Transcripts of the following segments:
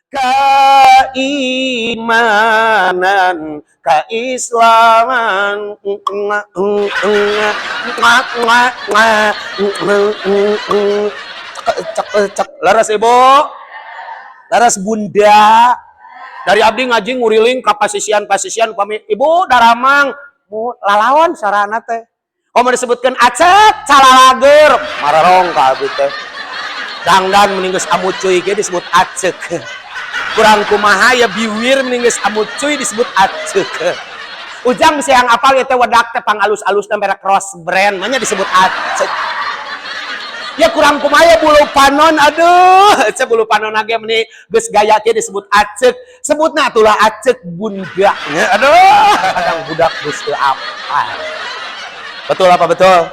Keimanan, keislaman. Cek cek cek. Leres, Ibu? Leres, Bunda? Dari abdi ngaji nguriling ka pasisian-pasisian, pami Ibu daramang mu lalawan sarana teh. Oh, mau disebutkan acek calalager mararong ka abdi teh. Dangdan meni geus amucuy ge disebut acek. Kurang kumaha ya biwir meni geus amucuy disebut acek. Ujang bisa yang apal ya teh, wedak teh pangalus-alusna merek Rose Brand, manya disebut acek. Ya kurang kumaha bulu panon, aduh, cek bulu panon ge meni geus gaya kieu disebut acek. Sebutna atulah acek, Bunda. Ya, aduh, kadang budak geus teu apal. Betul apa betul?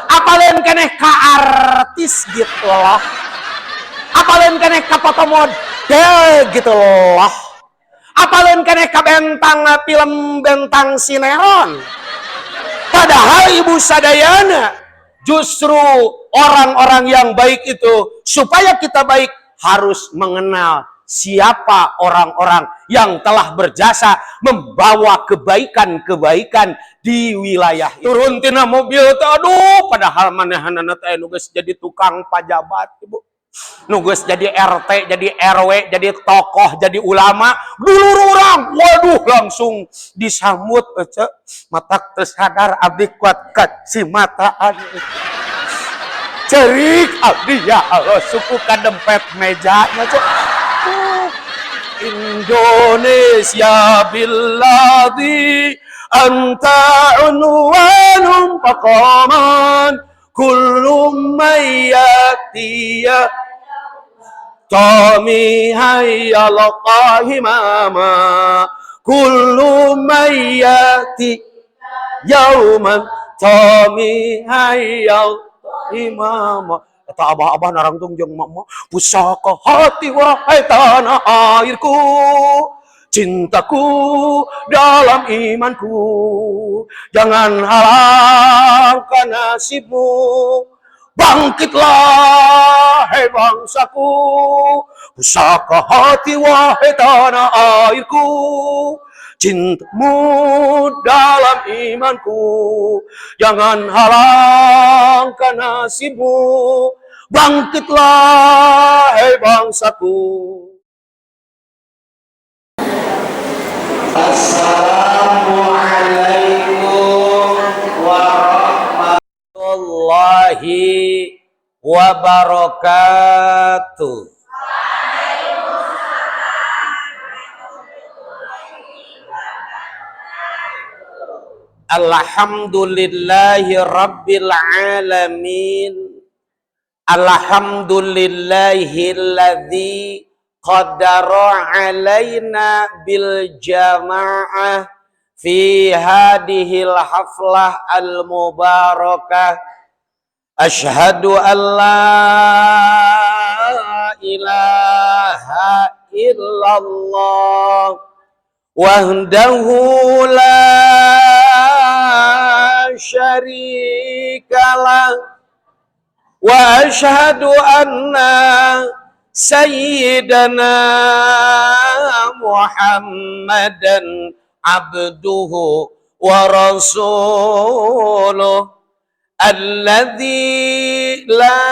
Apaleun keneh ka artis gitu loh. Apaleun keneh ka foto model gitu loh. Apaleun keneh ka bentang film, bentang sinetron. Padahal, Ibu sadayana, justru orang-orang yang baik itu, supaya kita baik harus mengenal siapa orang-orang yang telah berjasa membawa kebaikan-kebaikan di wilayah. Turun tina mobil teh, aduh, padahal manehanana teh nu geus jadi tukang pajabat, Ibu. Nu geus jadi RT, jadi RW, jadi tokoh, jadi ulama, dulur urang, waduh, langsung disambut ece, matak tersadar abdi kuat kacimataan. Cerik abdi, ya Allah, suku kadempet mejanya cek. Indonesia biladi anta unwanun faqaman kullu man yatiya Tomiha yalqa himama kullu man yati yauman tomiha yalqa himama. Eta abah-abah narangtung jeung mak pusaka hati wahai tanah airku, cintaku dalam imanku, jangan halangkan nasibmu. Bangkitlah hai bangsaku, pusaka hati wahai tanah airku, cintamu dalam imanku, jangan halangkan nasibmu. Bangkitlah hai bangsaku. Assalamualaikum warahmatullahi wabarakatuh. Alhamdulillahi rabbil alamin. Alhamdulillahilladzi qaddara alaina bil jamaah fi hadhil haflah al mubarakah. Asyhadu an la ilaha illallah wahdahu la syarika lah wa asyhadu anna sayyidana Muhammadan abduhu wa rasuluh alladzi la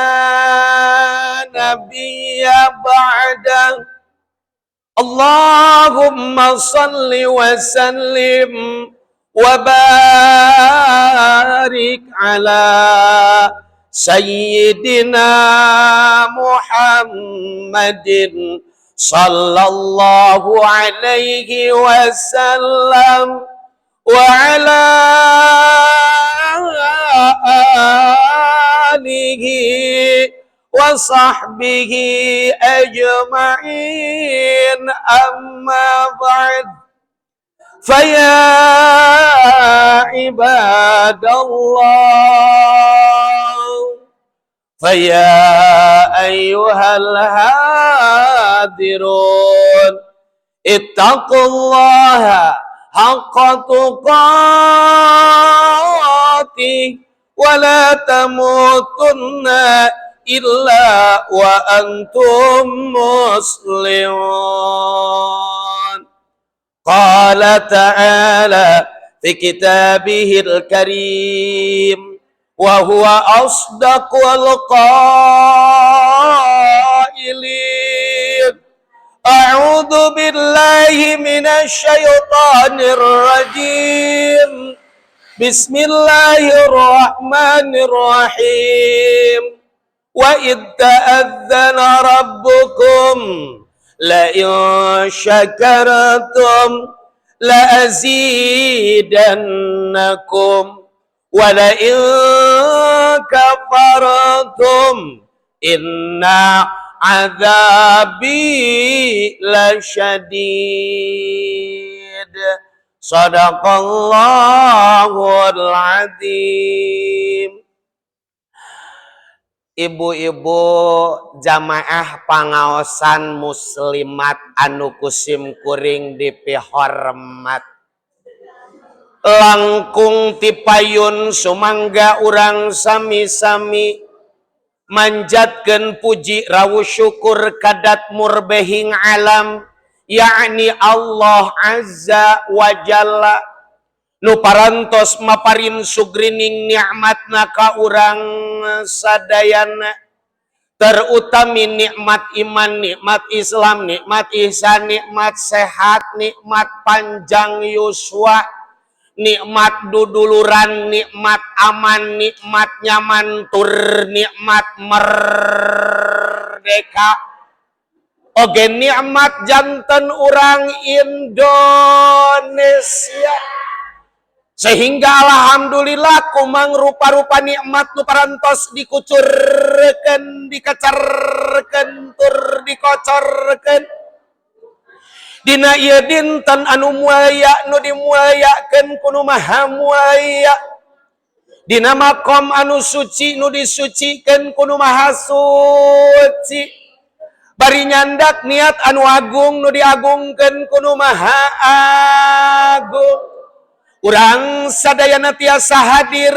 nabiyya ba'dah. Allahumma salli wa sallim wa barik ala sayyidina Muhammadin sallallahu alaihi wasallam wa ala alihi wa sahbihi ajma'in. Amma ba'd, faya ibadallah, فيا أيها الحاضرون، اتقوا الله حق تقاته ولا تموتن إلا وأنتم مسلمون. قال تعالى في كتابه الكريم وهو أصدق القائلين أعوذ بالله من الشيطان الرجيم بسم الله الرحمن الرحيم وإذ تأذن ربكم لئن شكرتم لأزيدنكم ولئن كفرتم إن عذابي لشديد. Sadaqallahul azim. Ibu-ibu jamaah pangaosan muslimat anu kusim kuring dipihormat, langkung tipayun sumangga urang sami-sami manjatkeun puji rawu syukur kadat murbehing alam, yakni Allah Azza wa Jalla nu parantos maparin sugrining nikmatna ka urang sadayana, terutami nikmat iman, nikmat Islam, nikmat ihsan, nikmat sehat, nikmat panjang yuswa, nikmat duduluran, nikmat aman, nikmat nyaman, tur nikmat merdeka, oge nikmat janten urang Indonesia. Sehingga alhamdulillah kumang rupa-rupa nikmat nu parantos dikucurkeun, dikecarkeun, tur dikocorkeun dina ieu dinten anu mulia nu dimuliakeun ku nu maha mulia, dina makom anu suci nu disucikeun ku nu maha suci, bari nyandak niat anu agung nu diagungkeun ku nu maha agung. Urang sadayana tiasa hadir,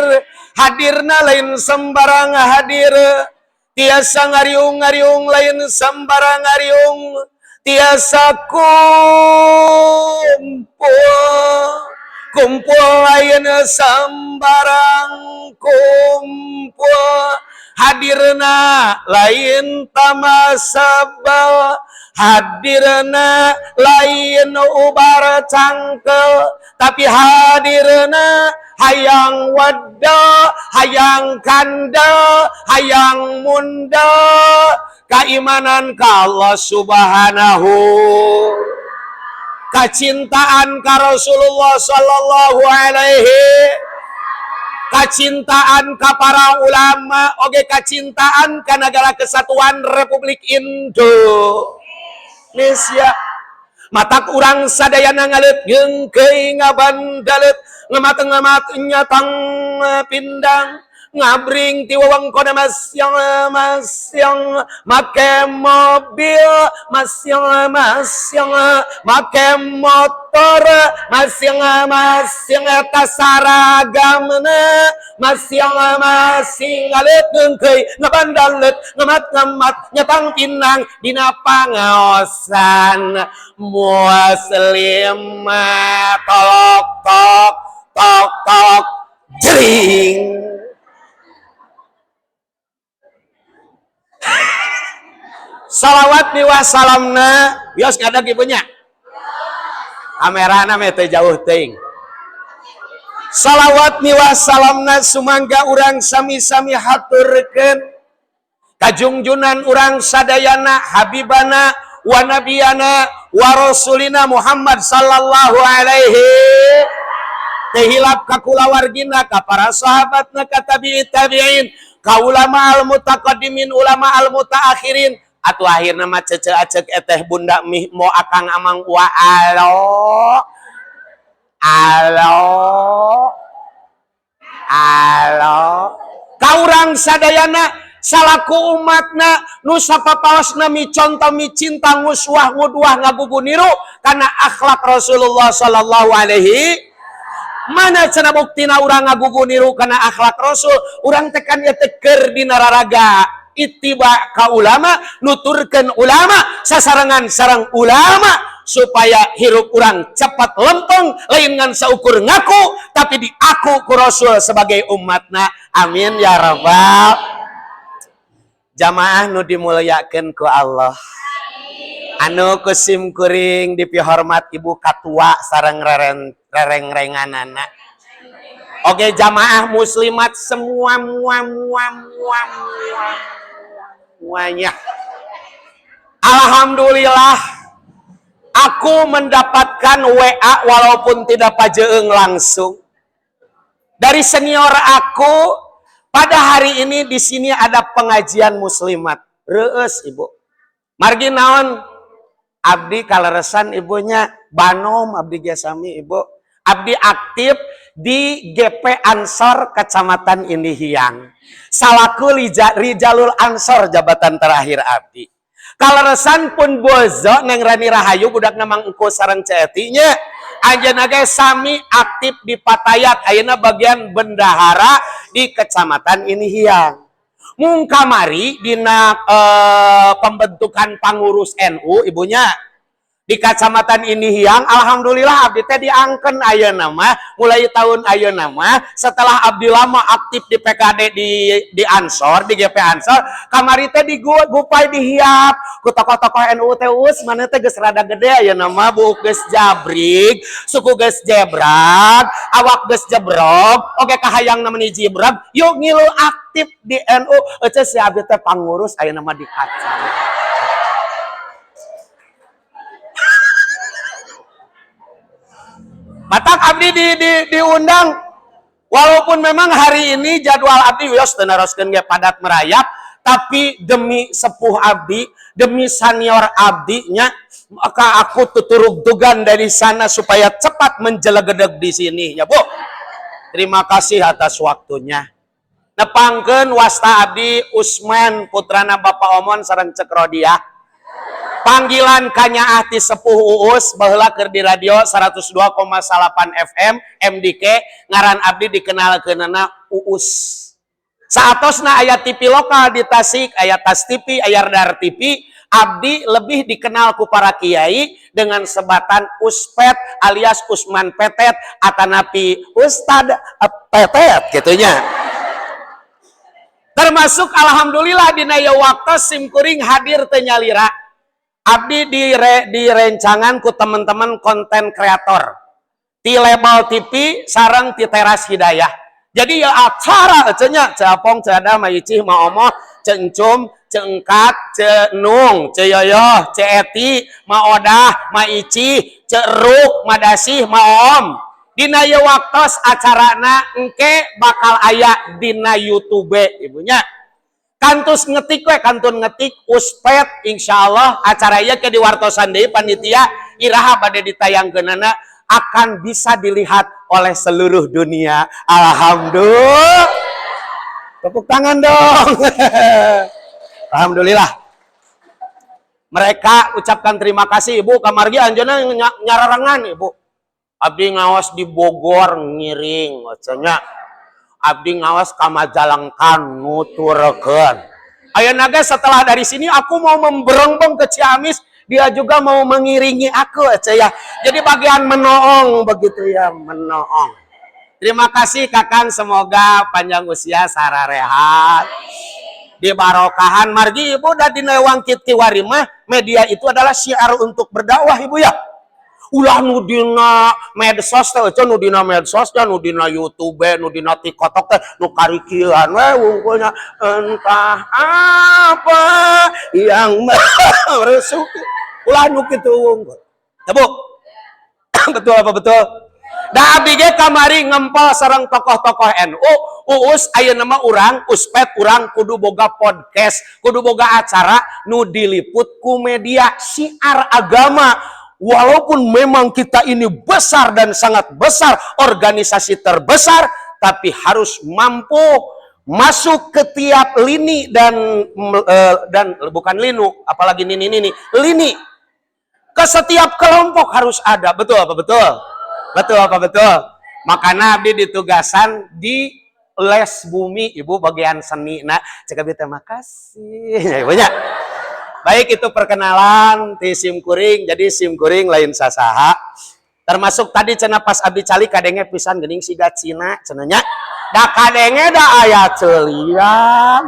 hadirna lain sembarang hadir, tiasa ngariung-ngariung lain sembarang ngariung, tiasa kumpul kumpul lain sembarang kumpul, hadirna lain tamasabal, hadirna lain ubar cangkel, tapi hadirna hayang wada, hayang kanda, hayang munda keimanan ka Allah Subhanahu, kacintaan ka Rasulullah sallallahu alaihi, kacintaan ka para ulama, oge kacintaan ka negara kesatuan Republik Indonesia. Matak urang sadayana ngaleut ngeungkeuy ngabandalet, ngemat-ngemat nyatang pindang, ngabring ti wewengkon masyang-masyang, make mobil masyang-masyang, make motor masyang-masyang, eta saragamna masyang-masyang, ngaleut ngeungkeuy ngabandalet, ngemat-ngemat nyatang pinang dina pangaosan muslimat. Tok tok tok tok jering. Salawat miwah salamna bios ngadag ibunya kamerana meh teu jauh teuing. Salawat miwah salamna sumangga urang sami-sami haturkeun kajungjunan urang sadayana habibana wa nabiyana wa rasulina Muhammad sallallahu alaihi, teu hilap ka kulawargina, ka para sahabatna, ka tabi'in tabi'in, ka ulama al mutaqaddimin, ulama al mutaakhirin. Atuh akhirna mah cece acek eteh bunda mih mo akang amang wa alo alo alo ka urang sadayana salaku umatna nu sapapaosna mi contoh mi cinta nguswah nguduah ngagugu niru kana akhlak Rasulullah sallallahu alaihi. Mana cenah buktina urang ngagugu niru kana akhlak Rasul? Urang teh kan ieu teh keur dina raraga Ittiba ka ulama, nuturkeun ulama, sasarengan sareng ulama supaya hirup urang cepat lempeng, lain ngan saukur ngaku tapi diaku ku Rasul sebagai umatna. Amin ya rabbal. Jamaah nu dimuliakeun ku Allah. Anu ku sim kuring dipihormat Ibu Katua sareng rereng-renganana. Oke, jamaah muslimat semua mua mua mua mua muanya. Alhamdulillah aku mendapatkan WA walaupun tidak pajeung langsung dari senior aku. Pada hari ini di sini ada pengajian muslimat. Reus, Ibu. Margi naon? Abdi kaleresan ibunya banom abdi ge sami, Ibu. Abdi aktif di GP Ansor Kecamatan Indihiang. Salaku Rijalul Ansor jabatan terakhir abdi. Kaleresan pun bozo Neng Rani Rahayu budak Mang Engko sareng Cetinya. Anjeunna ge sami aktif di Fatayat, ayeuna bagian bendahara di Kecamatan Indihiang. Mung kamari dina pembentukan pengurus NU, ibunya, di Kecamatan Indihiang, alhamdulillah abdi teh diangken ayeuna mah. Mulai tahun ayeuna mah, setelah abdi lama aktif di PKD di Ansor, di GP Ansor, kamari teh di gupai dihiap ku tokoh-tokoh NU teh. Us, mana teh geus rada gede ayeuna mah, buuk geus jabrik, suku geus jebrak, awak geus jebrok, oke kahayang namanya jibrag, yuk ngilu aktif di NU. Ece si abdi teh pangurus ayeuna mah di kacang. Matak abdi diundang walaupun memang hari ini jadwal abdi wios teu naroskeun ge padat merayap, tapi demi sepuh abdi, demi senior abdi nya, maka aku tuturug-tugan dari sana supaya cepat menjelegedeg di sini ya, Bu. Terima kasih atas waktunya. Nepangkeun wasta abdi Usman, putrana Bapak Omon sareng Cek Rodiah. Panggilan kanyaah ti sepuh Uus baheula keur di radio 102,8 FM MDK, ngaran abdi dikenalkeunana Uus. Saatosna aya TV lokal di Tasik, aya Tas TV, aya Radar TV, abdi lebih dikenal ku para kiai dengan sebatan Uspet alias Usman Petet atanapi Ustad Petet gitunya. Termasuk alhamdulillah dina ieu waktu sim kuring hadir teu nyalira. Abdi direncangan ku teman-teman konten kreator ti Label TV sareng ti Teras Hidayah. Jadi ya acara cenah Ceu Apong, Ceu Ada, Ma Icih, Ma Omoh, Ceu Encum, Ceu Engkat, Ceu Nung, Ceu Yoyoh, Ceu Eti, Ma Odah, Ma Icih, Ceu Eruk, Ma Dasih, Ma Om. Dina ieu waktos acarana engke bakal aya dina YouTube ibunya. Kantos ngetik we, kantun ngetik Uspet, insyaallah acara ieu ke diwartosan deui panitia iraha bade ditayangkeunana akan bisa dilihat oleh seluruh dunia. Alhamdulillah. Tepuk tangan dong. Alhamdulillah. Mereka ucapkan terima kasih, Ibu. Kamargi anjeunna nyararengan, Ibu. Abdi ngawas di Bogor ngiring cenah. Abdi ngawas ka Majalengka nuturkeun. Ayeuna ge setelah dari sini aku mau memberengbeng ke Ciamis, dia juga mau mengiringi aku ya. Jadi bagian menoong begitu ya, menoong. Terima kasih Kakang, semoga panjang usia, sararehat. Di barokahan margi Ibu da dina wangkit kiwari mah media itu adalah syiar untuk berdakwah, Ibu ya. Ulah nu dina medsos teh euceun, nu dina medsos teh, nu dina YouTube, nu dina TikTok teh nu karikian we wungkulnya, entah apa yang meresuk, ulah nu kitu wungkul. Ya, Bu. Betul apa betul? Da abdi ge kamari ngempel sareng tokoh-tokoh NU, Uus, ayeuna mah urang Uspet urang kudu boga podcast, kudu boga acara nu diliput ku media syiar agama. Walaupun memang kita ini besar dan sangat besar, organisasi terbesar, tapi harus mampu masuk ke tiap lini dan bukan linu, apalagi nini nini, lini. Ke setiap kelompok harus ada. Betul apa betul? Betul apa betul? Makanya abdi ditugasan di Les bumi ibu bagian seni. Nah, cek abi teh makasih. Ya, ibu nya. Baik, itu perkenalan ti sim kuring. Jadi sim kuring lain sasaha. Termasuk tadi cenah pas abdi calik kadenge pisan geuning siga Cina cenah nya. Da kadenge da aya ceulian.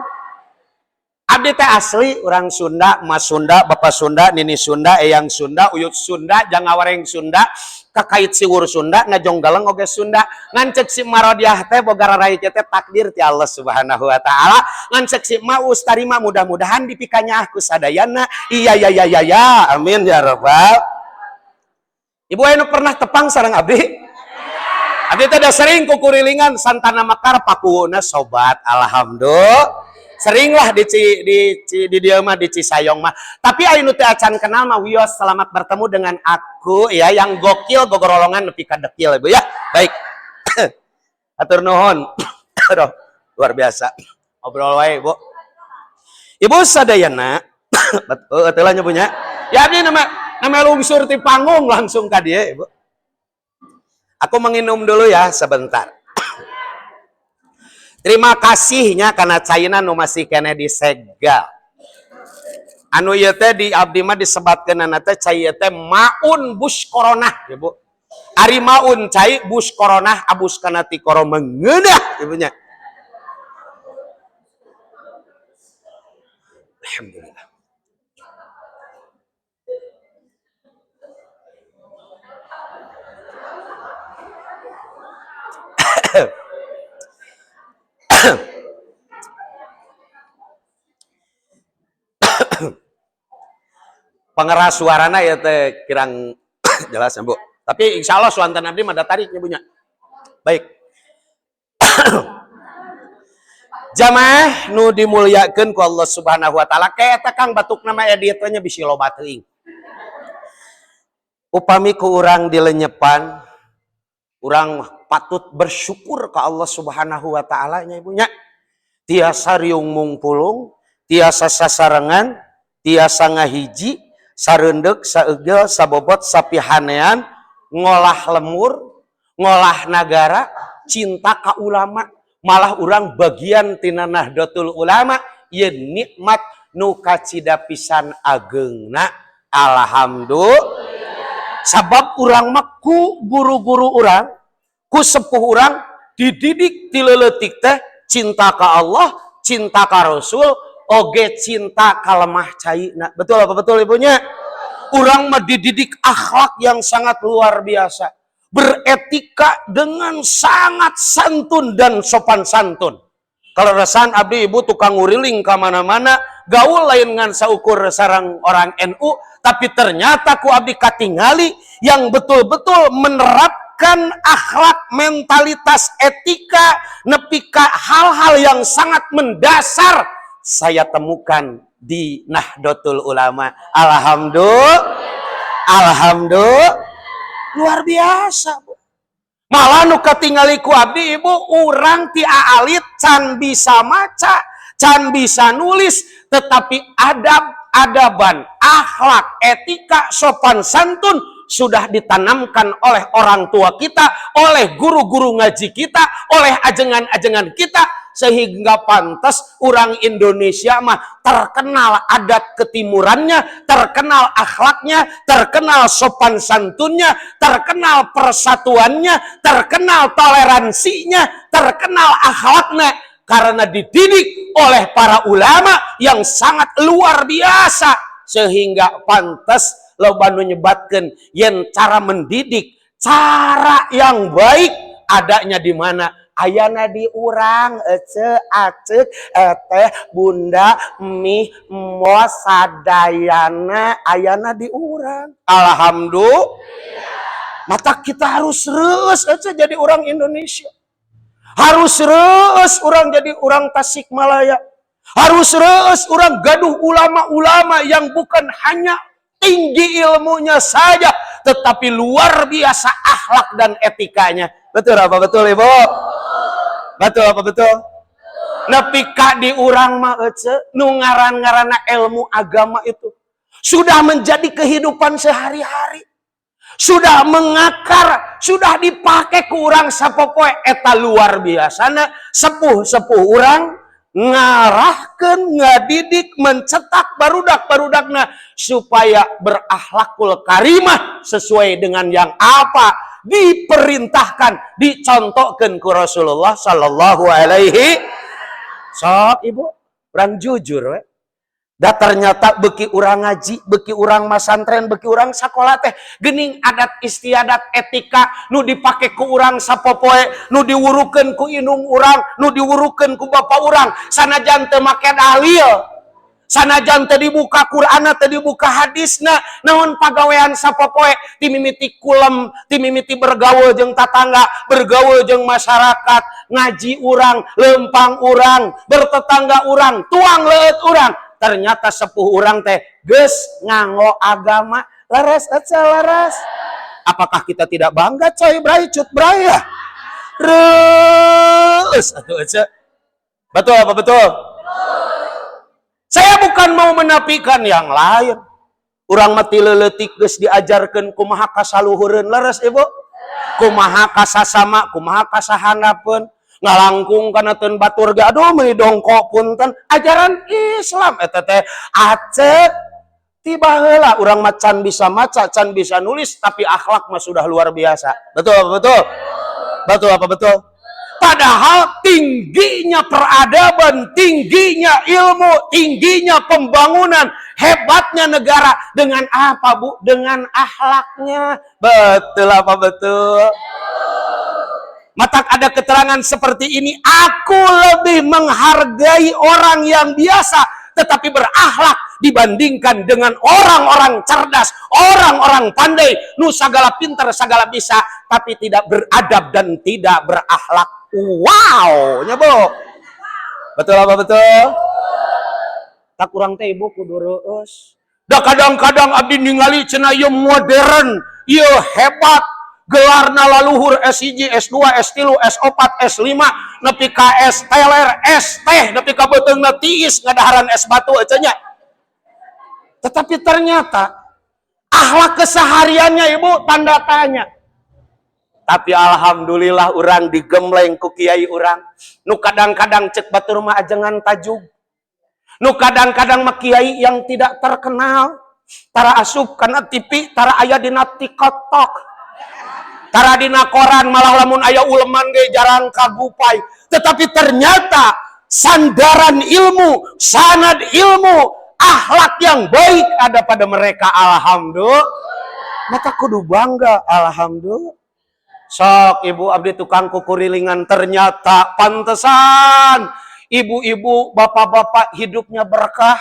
Abdi teh asli orang Sunda, Mas Sunda, Bapak Sunda, Nini Sunda, Eyang Sunda, Uyut Sunda, Jangawareng Sunda, kakait siwur Sunda, ngajonggaleng oge Sunda. Ngan cek si Marodiah teh boga rarai teh takdir ti Allah Subhanahu wa taala. Ngan cek si Ma ustarima mudah-mudahan dipikanya aku sadayana. Iya ya ya ya ya. Amin ya rabbal. Ibu anu pernah tepang sareng abdi? Abdi teh da sering kukurilingan Santana Mekar pakuwuna sobat. Alhamdulillah. Seringlah di di dieu mah di Cisayong mah. Tapi anu teu acan kenal mah wios, selamat bertemu dengan aku ya yang gokil gogorolongan nepi ka dekil Ibu ya. Baik. Atur nuhun. Aduh, luar biasa. Ngobrol wae, Bu. Ibu sadayana betul atuh lah nya. Ya abdi nama lungsur ti panggung langsung ka dieu, Ibu. Aku menginum dulu ya sebentar. Terima kasihnya karena caina nu masih kene disegel. Anu ieu teh di abdi mah disebatkeunana teh cai ieu teh maun bus corona, ya Bu. Ari maun cai bus corona abus kana ti koro mengeunah ibu nya. Alhamdulillah. Pengeras suarana ya teh kirang jelas ya, Bu. Tapi insya Allah suanten abdi mah tarik nya punya. Baik. Jamaah nu dimuliakeun ku Allah Subhanahu wa taala, kayak eta Kang batukna mah edit nya bisi loba teuing. Upami ku urang dilenyepan, urang patut bersyukur ke Allah Subhanahu wa taala nya Ibu nya. Tiasa riung mungpulung, tiasa sasarengan, tiasa ngahiji, sareundek, saeugel, sabobot, sapihanean, ngolah lemur, ngolah nagara, cinta ka ulama, malah urang bagian tina Nahdlatul Ulama, ieu nikmat nu kacida pisan ageungna. Alhamdulillah. Sabab urang mah ku guru-guru urang, ku sepuh urang dididik ti leuletik teh cinta ka Allah, cinta ka Rasul, oge cinta ka lemah caina. Betul apa betul ibunya? Urang mah dididik akhlak yang sangat luar biasa, beretika dengan sangat santun dan sopan santun. Kalau resan abdi ibu tukang nguriling ka mana-mana, gaul lain ngan saukur sarang orang NU, tapi ternyata ku abdi katingali yang betul-betul menerapkan akhlak, mentalitas, etika, nepi ka hal-hal yang sangat mendasar saya temukan di Nahdlatul Ulama. Alhamdulillah. Alhamdulillah. Luar biasa, Bu. Malah nu katingali ku abdi ibu urang ti aalit can bisa maca, can bisa nulis, tetapi adab-adaban, akhlak, etika, sopan santun sudah ditanamkan oleh orang tua kita, oleh guru-guru ngaji kita, oleh ajengan-ajengan kita, sehingga pantas orang Indonesia mah terkenal adat ketimurannya, terkenal akhlaknya, terkenal sopan santunnya, terkenal persatuannya, terkenal toleransinya, terkenal akhlaknya, karena dididik oleh para ulama yang sangat luar biasa, sehingga pantas loba nu nyebatkeun yen cara mendidik, cara yang baik adanya di mana? Ayana di urang, ece, acek, eteh, bunda, mih, mo, sadayana, ayana di urang. Alhamdulillah. Mata kita harus reus, ece, jadi orang Indonesia. Harus reus orang jadi orang Tasikmalaya. Harus reus orang gaduh ulama-ulama yang bukan hanya tinggi ilmunya saja, tetapi luar biasa akhlak dan etikanya. Betul apa betul, Ibu? Betul apa betul? Nepi ka di urang mah ece, nu ngaran-ngaranna ilmu agama itu sudah menjadi kehidupan sehari-hari. Sudah mengakar, sudah dipakai ku urang sapopoe. Eta luar biasana sepuh-sepuh urang ngarahkan, ngadidik, mencetak barudak-barudakna supaya berakhlakul karimah sesuai dengan yang apa diperintahkan, dicontohkan ku Rasulullah Sallallahu Alaihi. Sok, Ibu, urang jujur we. Da ternyata beki urang ngaji, beki urang masantren, beki urang sekolah teh, gening adat istiadat, etika nu dipake ku urang sapopoe, nu diwurukeun ku indung urang, nu diwurukeun ku bapak urang, sanajan teu make dalil, sanajan teu dibuka Qur'anna, teu dibuka hadisna, naon pagawean sapopoe, timimiti kulem, timimiti bergaul jeung tatangga, bergaul jeung masyarakat, ngaji urang, lempang urang, bertetangga urang, tuang leueut urang, ternyata sepuh urang teh geus nganggo agama. Laras aja, laras? Apakah kita tidak bangga? Coy bray, cut bray ya. Terus atuh aja. Betul apa betul? Saya bukan mau menafikan yang lain. Urang mah ti leutik geus diajarkeun kumaha kasaluhureun. Leres, Ibu? Kumaha kasasama, kumaha kasahandapeun, ngalangkung kana teun batur ge aduh meuni dongkok, punten. Ajaran Islam eta teh acek ti baheula. Urang mah can bisa maca, can bisa nulis, tapi akhlak mah sudah luar biasa. Betul apa betul? Betul apa betul? Padahal tingginya peradaban, tingginya ilmu, tingginya pembangunan, hebatnya negara dengan apa, Bu? Dengan akhlaknya. Betul apa betul? Matak ada keterangan seperti ini, aku lebih menghargai orang yang biasa tetapi berakhlak dibandingkan dengan orang-orang cerdas, orang-orang pandai, nu sagala pintar, segala bisa, tapi tidak beradab dan tidak berakhlak. Wow, nya, Bu. Betul apa betul? Tak kurang teh, Ibu, kudu reueus. Da kadang-kadang abdi ningali cenah ieu modern, ieu hebat, gelarna laluhur S1, S2, S3, S4, S5, nepi ka S teler, S teh, nepi ka beuteungna tiis ngadaharan es batu aja nya. Tetapi ternyata akhlak kesehariannya, Ibu, tanda tanya. Tapi alhamdulillah urang digembleng ku kiai urang. Nu kadang-kadang cek batur mah ajengan tajug. Nu kadang-kadang mah kiai yang tidak terkenal. Tara asup kana TV, tara aya dina TikTok. Tara dina koran, malah lamun aya uleman ge jarang kagupai. Tetapi ternyata sandaran ilmu, sanad ilmu, akhlak yang baik ada pada mereka. Alhamdulillah. Maka kudu bangga. Alhamdulillah. Sok, Ibu, abdi tukang kukurilingan, ternyata pantesan ibu-ibu, bapak-bapak hidupnya berkah.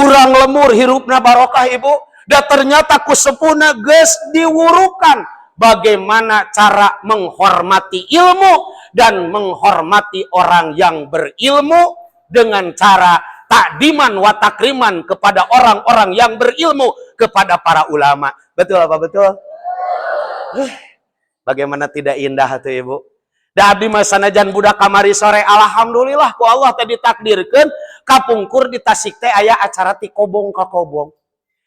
Urang lembur hirupna barokah, Ibu. Dan ternyata ku sepuhna geus diwurukan bagaimana cara menghormati ilmu dan menghormati orang yang berilmu dengan cara takdiman wa takriman kepada orang-orang yang berilmu, kepada para ulama. Betul apa betul? Bagaimana tidak indah tuh, Ibu? Da abdi mah sanajan budak kamari sore, alhamdulillah ku Allah tadi ditakdirkeun kapungkur di Tasik teh aya acara ti kobong ka kobong.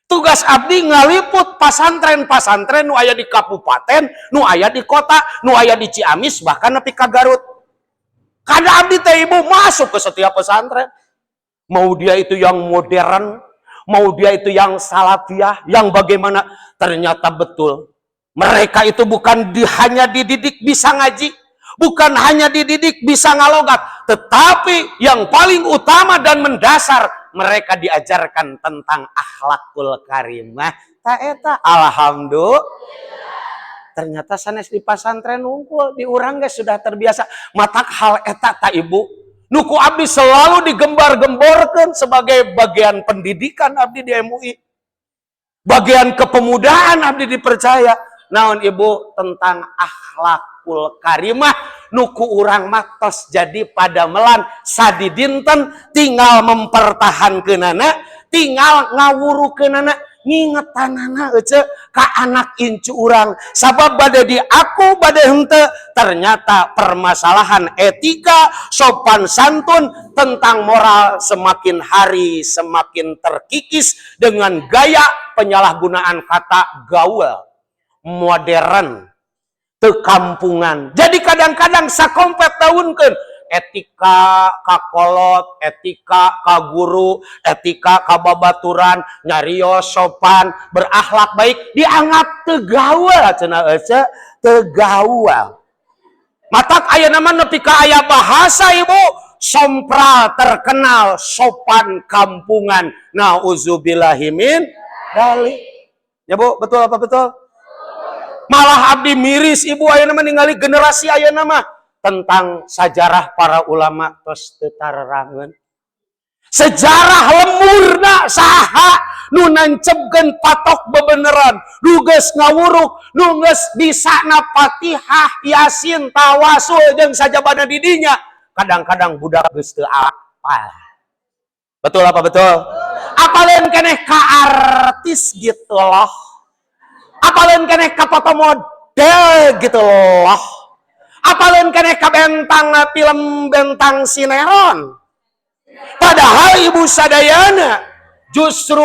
Tugas abdi ngaliput pasantren-pasantren nu aya di kabupaten, nu aya di kota, nu aya di Ciamis, bahkan nepi ka Garut. Karena abdi teh, Ibu, masuk ke setiap pesantren. Mau dia itu yang modern, mau dia itu yang salafiyah, yang bagaimana, ternyata betul. Mereka itu bukan hanya dididik bisa ngaji, bukan hanya dididik bisa ngalogat, tetapi yang paling utama dan mendasar mereka diajarkan tentang akhlakul karimah. Ta eta alhamdulillah. Ternyata sanes di pasantren wungkul, di urang ge sudah terbiasa. Matak hal eta ta, Ibu. Nu ku abdi selalu digembar-gemborkan sebagai bagian pendidikan abdi di MUI. Bagian kepemudaan abdi dipercaya. Naon, Ibu, tentang akhlakul karimah nu ku urang mah tos jadi padamelan sadidinten, tinggal mempertahankeunana, tinggal ngawurukeunana, ngingetanana ece ka anak incu urang, sabab bade di aku bade henteu, ternyata permasalahan etika, sopan santun, tentang moral semakin hari semakin terkikis dengan gaya penyalahgunaan kata gaul. Modern teu kampungan. Jadi kadang-kadang sakompet daunkeun etika kakolot, etika ka guru, etika ka babaturan, nyarios sopan, berakhlak baik dianggap teu gaul cenah, ece teu gaul. Matak aya nama nepi ka aya bahasa, Ibu, sompral terkenal sopan kampungan. Nauzubillahimin dzalik. Ya, Bu, betul apa betul? Malah abdi miris, Ibu, aya nama ningali generasi aya nama tentang sejarah para ulama tos teu tararangeun. Sejarah lemburna saha nu nancepkeun patok bebeneran, nu geus ngawuruk, nu geus bisana Fatihah, Yasin, tawasul jeung sajabana di dinya. Kadang-kadang budak geus teu apal. Betul apa betul? Apaleun keneh ka artis gitu loh. Apaleun keneh ka foto model gitu loh. Apaleun keneh ka bentang film, bentang sinetron. Padahal, Ibu sadayana, justru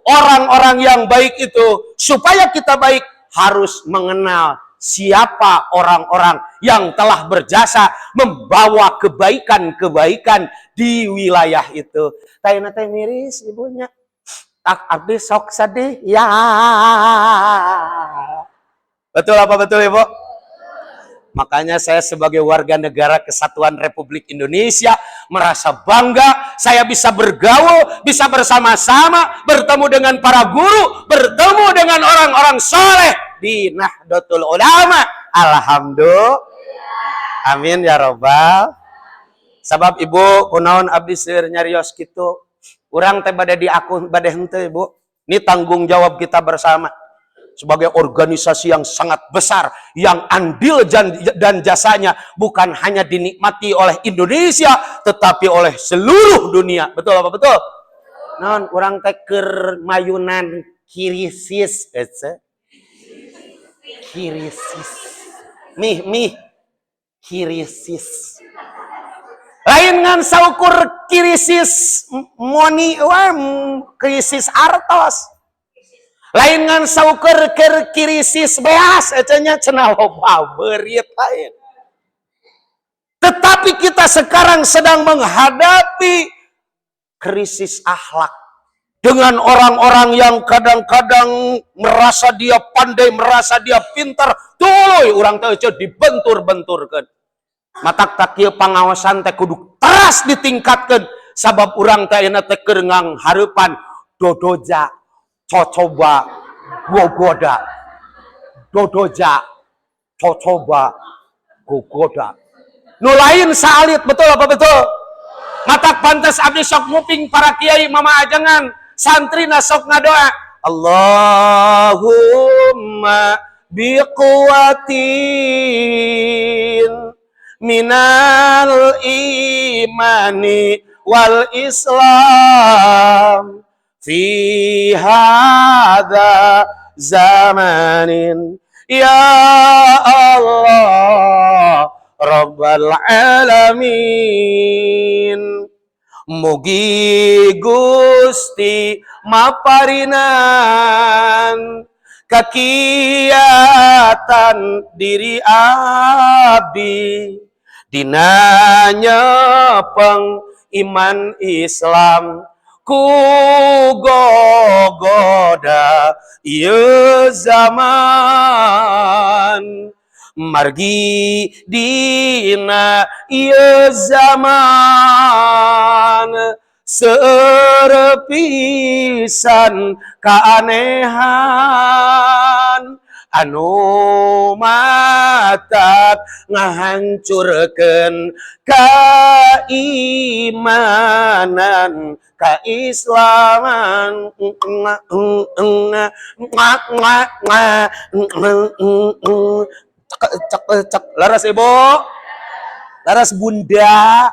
orang-orang yang baik itu, supaya kita baik harus mengenal siapa orang-orang yang telah berjasa membawa kebaikan-kebaikan di wilayah itu. Tayana teh miris ibunya. Tak abdi sok sedih ya. Betul apa betul, Ibu? Makanya saya sebagai warga negara Kesatuan Republik Indonesia merasa bangga saya bisa bergaul, bisa bersama-sama bertemu dengan para guru, bertemu dengan orang-orang soleh di Nahdlatul Ulama. Alhamdulillah. Amin ya robbal. Sabab, Ibu, kunaon abdi seueur nyarios kitu? Urang teh bade diakun bade henteu, Ibu. Ini tanggung jawab kita bersama sebagai organisasi yang sangat besar, yang andil dan jasanya bukan hanya dinikmati oleh Indonesia tetapi oleh seluruh dunia. Betul apa betul? Non urang teh keur mayunan krisis ece. Krisis. Mih mih krisis. Lain ngan saukur krisis money, wah, krisis artos, lain ngan saukur keur krisis beas ecenya cenah loba beurit, lain. Tetapi kita sekarang sedang menghadapi krisis akhlak dengan orang-orang yang kadang-kadang merasa dia pandai, merasa dia pintar, tuluy urang teh dibentur-benturkeun. Matak tak kieu pangaosan teh kudu teras ditingkatkeun, sabab urang teh ayeuna teh keur nganghareupan dodoja cocoba gogoda, dodoja cocoba gogoda, nu lain saalit. Betul apa betul? Matak pantas abdi sok nguping para kiai mama ajengan santri sok ngadoa, Allahumma biquwatin minal imani wal islam fi hadza zamanin ya Allah rabbal alamin. Mugi Gusti maparinan kakiatan diri abdi dina nyepeng iman Islam ku gogoda ieu zaman, margi dina ieu zaman seueur pisan keanehan anu matak ngahancurkeun keimanan, keislaman. Cek cek cek. Laras, Ibu, laras, Bunda.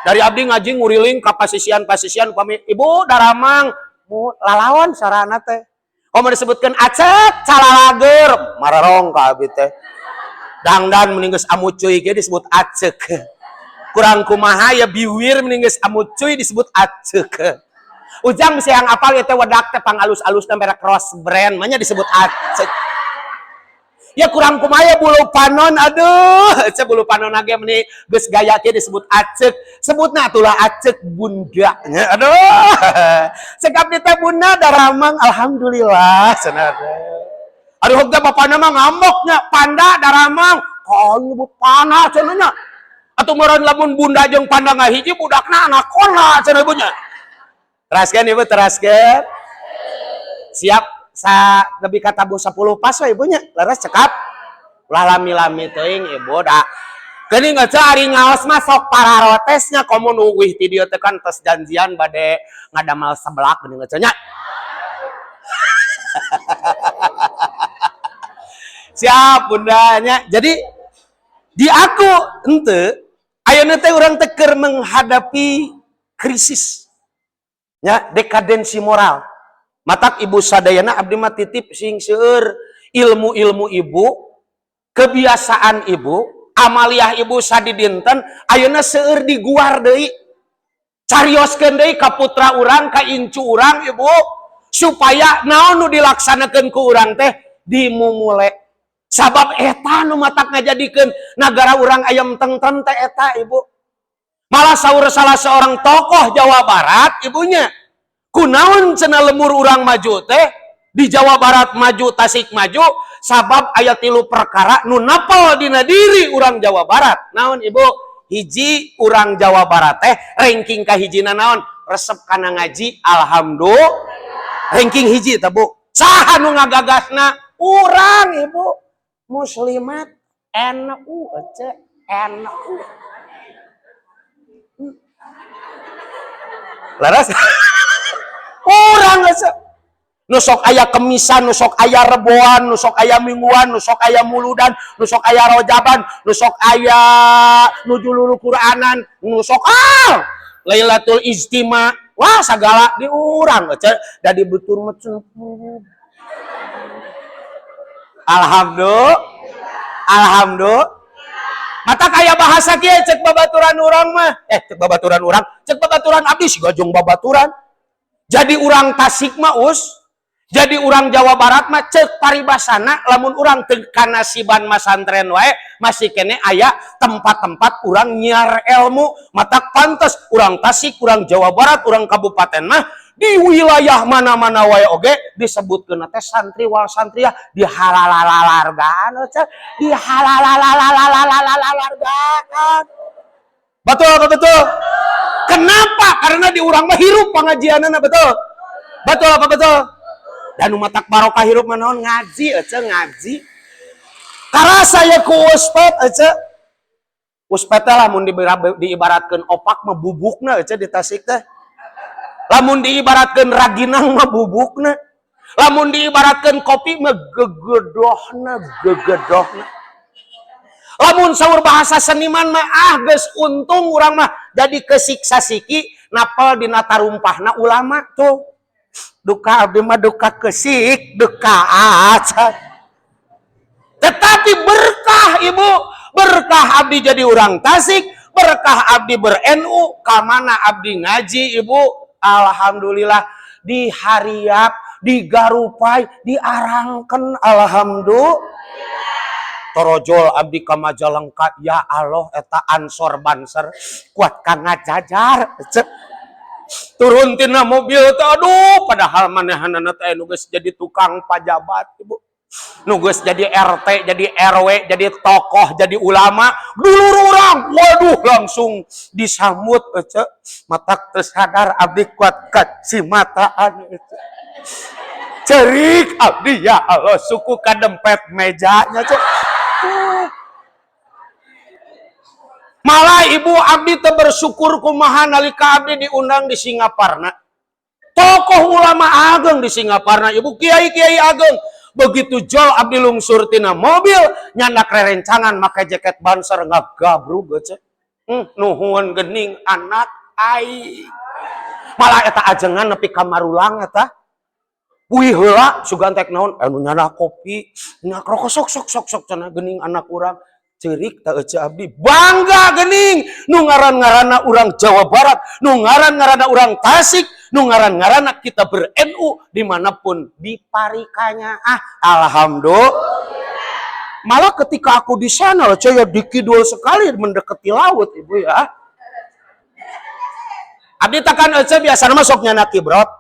Dari abdi ngaji nguriling ka pasisian-pasisian, pami ibu daramang mu lalawan sarana teh. Oh, disebutkan acek calalager mararong ka abdi teh. Dangdan mending geus amucuy ge disebut acek. Kurang kumaha ya biwir mending geus amucuy disebut acek. Ujang bisa yang apal ya teh wedak teh pang alus-alusna merek Rose brand, manya disebut acek. Ya kurang kumaya bulu panon, aduh, ece bulu panon ge meni geus gaya kieu disebut acek. Sebutna atulah acek bunda nya. Aduh. Cek abdi teh bunda daramang, alhamdulillah cenah. Aduh, teh bapana mah ngambeknya, panda daramang. Kau nyebut panah cenah nya. Atuh meureun lamun bunda jeung panda ngahiji budakna anaconda cenah ibunya. Teraskeun ibu, teraskeun. Siap sa lebih kata bu 10 pas we ibunya. Leres cekap. Ulah lami-lami teuing ibu da. Geuning aja ari ngaos mah sok pararotesnya komo nu wih ti dieu teh kan tos janjian bade ngadamal seblak geuning aja nya. Siap bundanya. Jadi di aku ente ayeuna teh urang teh keur menghadapi krisis nya, dekadensi moral. Matak ibu sadayana abdi mah titip sing seueur ilmu-ilmu ibu, kebiasaan ibu, amaliah ibu sadidinten ayeuna seueur diguar deui. Carioskeun deui ka putra urang, ka incu urang ibu, supaya naon nu dilaksanakeun ku urang teh dimumule. Sabab eta nu matak ngajadikeun nagara urang ayam tengtrem teh eta ibu. Malah saur salah seorang tokoh Jawa Barat ibunya, kunaon cenah lemur urang maju teh di Jawa Barat maju, Tasik maju, sabab aya 3 perkara nu napel dina diri urang Jawa Barat. Naon ibu? Hiji, urang Jawa Barat teh ranking kahijina naon? Resep kana ngaji, alhamdulillah. Ranking hiji teh bu. Saha nu ngagagasna? Urang ibu. Muslimat NU ece NU. Laras. Urang ece. Nu sok aya kemisan, nu sok aya reboan, nu sok aya mingguan, nu sok aya muludan, nu sok aya rojaban, nu sok aya nujulul Qur'anan, nu sok Lailatul Ijtima. Wah, sagala di urang ece da dibetur mecen. Alhamdulillah. Alhamdulillah. Mata kaya bahasa kieu cek babaturan urang mah. Cek babaturan urang, cek babaturan abdi siga jeung babaturan. Jadi urang Tasik mah us, jadi urang Jawa Barat mah cek paribasana lamun urang teu kanasiban masantren wae masih kene aya tempat-tempat urang nyiar ilmu, matak pantes urang Tasik, urang Jawa Barat, urang kabupaten mah di wilayah mana-mana wae oge disebutkeun teh santri wal santriah dihalalalalargaan cek, dihalalalalalalalargaan. Betul apa betul? Kenapa? Karena di urang mah hirup pengajianana, betul? Betul apa betul? Dan matak barokah hirup mah naon? Ngaji ece, ngaji. Karasa ya ku uspet ece. Uspet teh lamun diibaratkeun opak mah bubukna ece di Tasik teh. Lamun diibaratkeun raginang mah bubukna. Lamun diibaratkeun kopi mah gegedohna, gegedohna. Lamun saur bahasa seniman mah ah geus untung urang mah jadi kesiksa siki napel dina tarumpahna ulama tuh. Duka abdi mah duka kesik, duka acan. Tetapi berkah ibu, berkah abdi jadi urang Tasik, berkah abdi ber-NU, kamana abdi ngaji ibu, alhamdulillah dihariap, digarupai, diarangken, alhamdulillah. Torojol abdi ka Majalengka, ya Allah eta ansor banser kuat ka ngajajar. Turun tina mobil teh aduh, padahal manehanana teh nu geus jadi tukang pajabat ibu, nu geus jadi RT, jadi RW, jadi tokoh, jadi ulama, dulur urang, waduh langsung disambut ece, matak teu sadar abdi kuat kacimataan ece. Cerik abdi ya Allah suku kadempet mejanya ece. Malah ibu abdi teh bersyukur kumaha nalika abdi diundang di Singaparna. Tokoh ulama ageng di Singaparna, ibu kiai-kiai ageng. Begitu jol abdi lungsur tina mobil, nyandak rerencangan make jaket banser ngagabrug ece. Nuhun gening anak aing. Malah eta ajengan nepi ka Marulang eta. Wih heula sugan tek naon anu nyandak kopi, nyak rokok sok sok sok sok cenah gening anak urang. Cerik tak ece abdi bangga gening nu ngaran-ngaranna urang Jawa Barat, nu ngaran-ngaranna urang Tasik, nu ngaran-ngaranna kita ber-NU dimanapun diparikanya. Ah, alhamdulillah. Malah ketika aku di sana loh, saya di kidul sekali mendekati laut, Ibu ya. Abdi takan ece biasa masuk nyandak kibrot.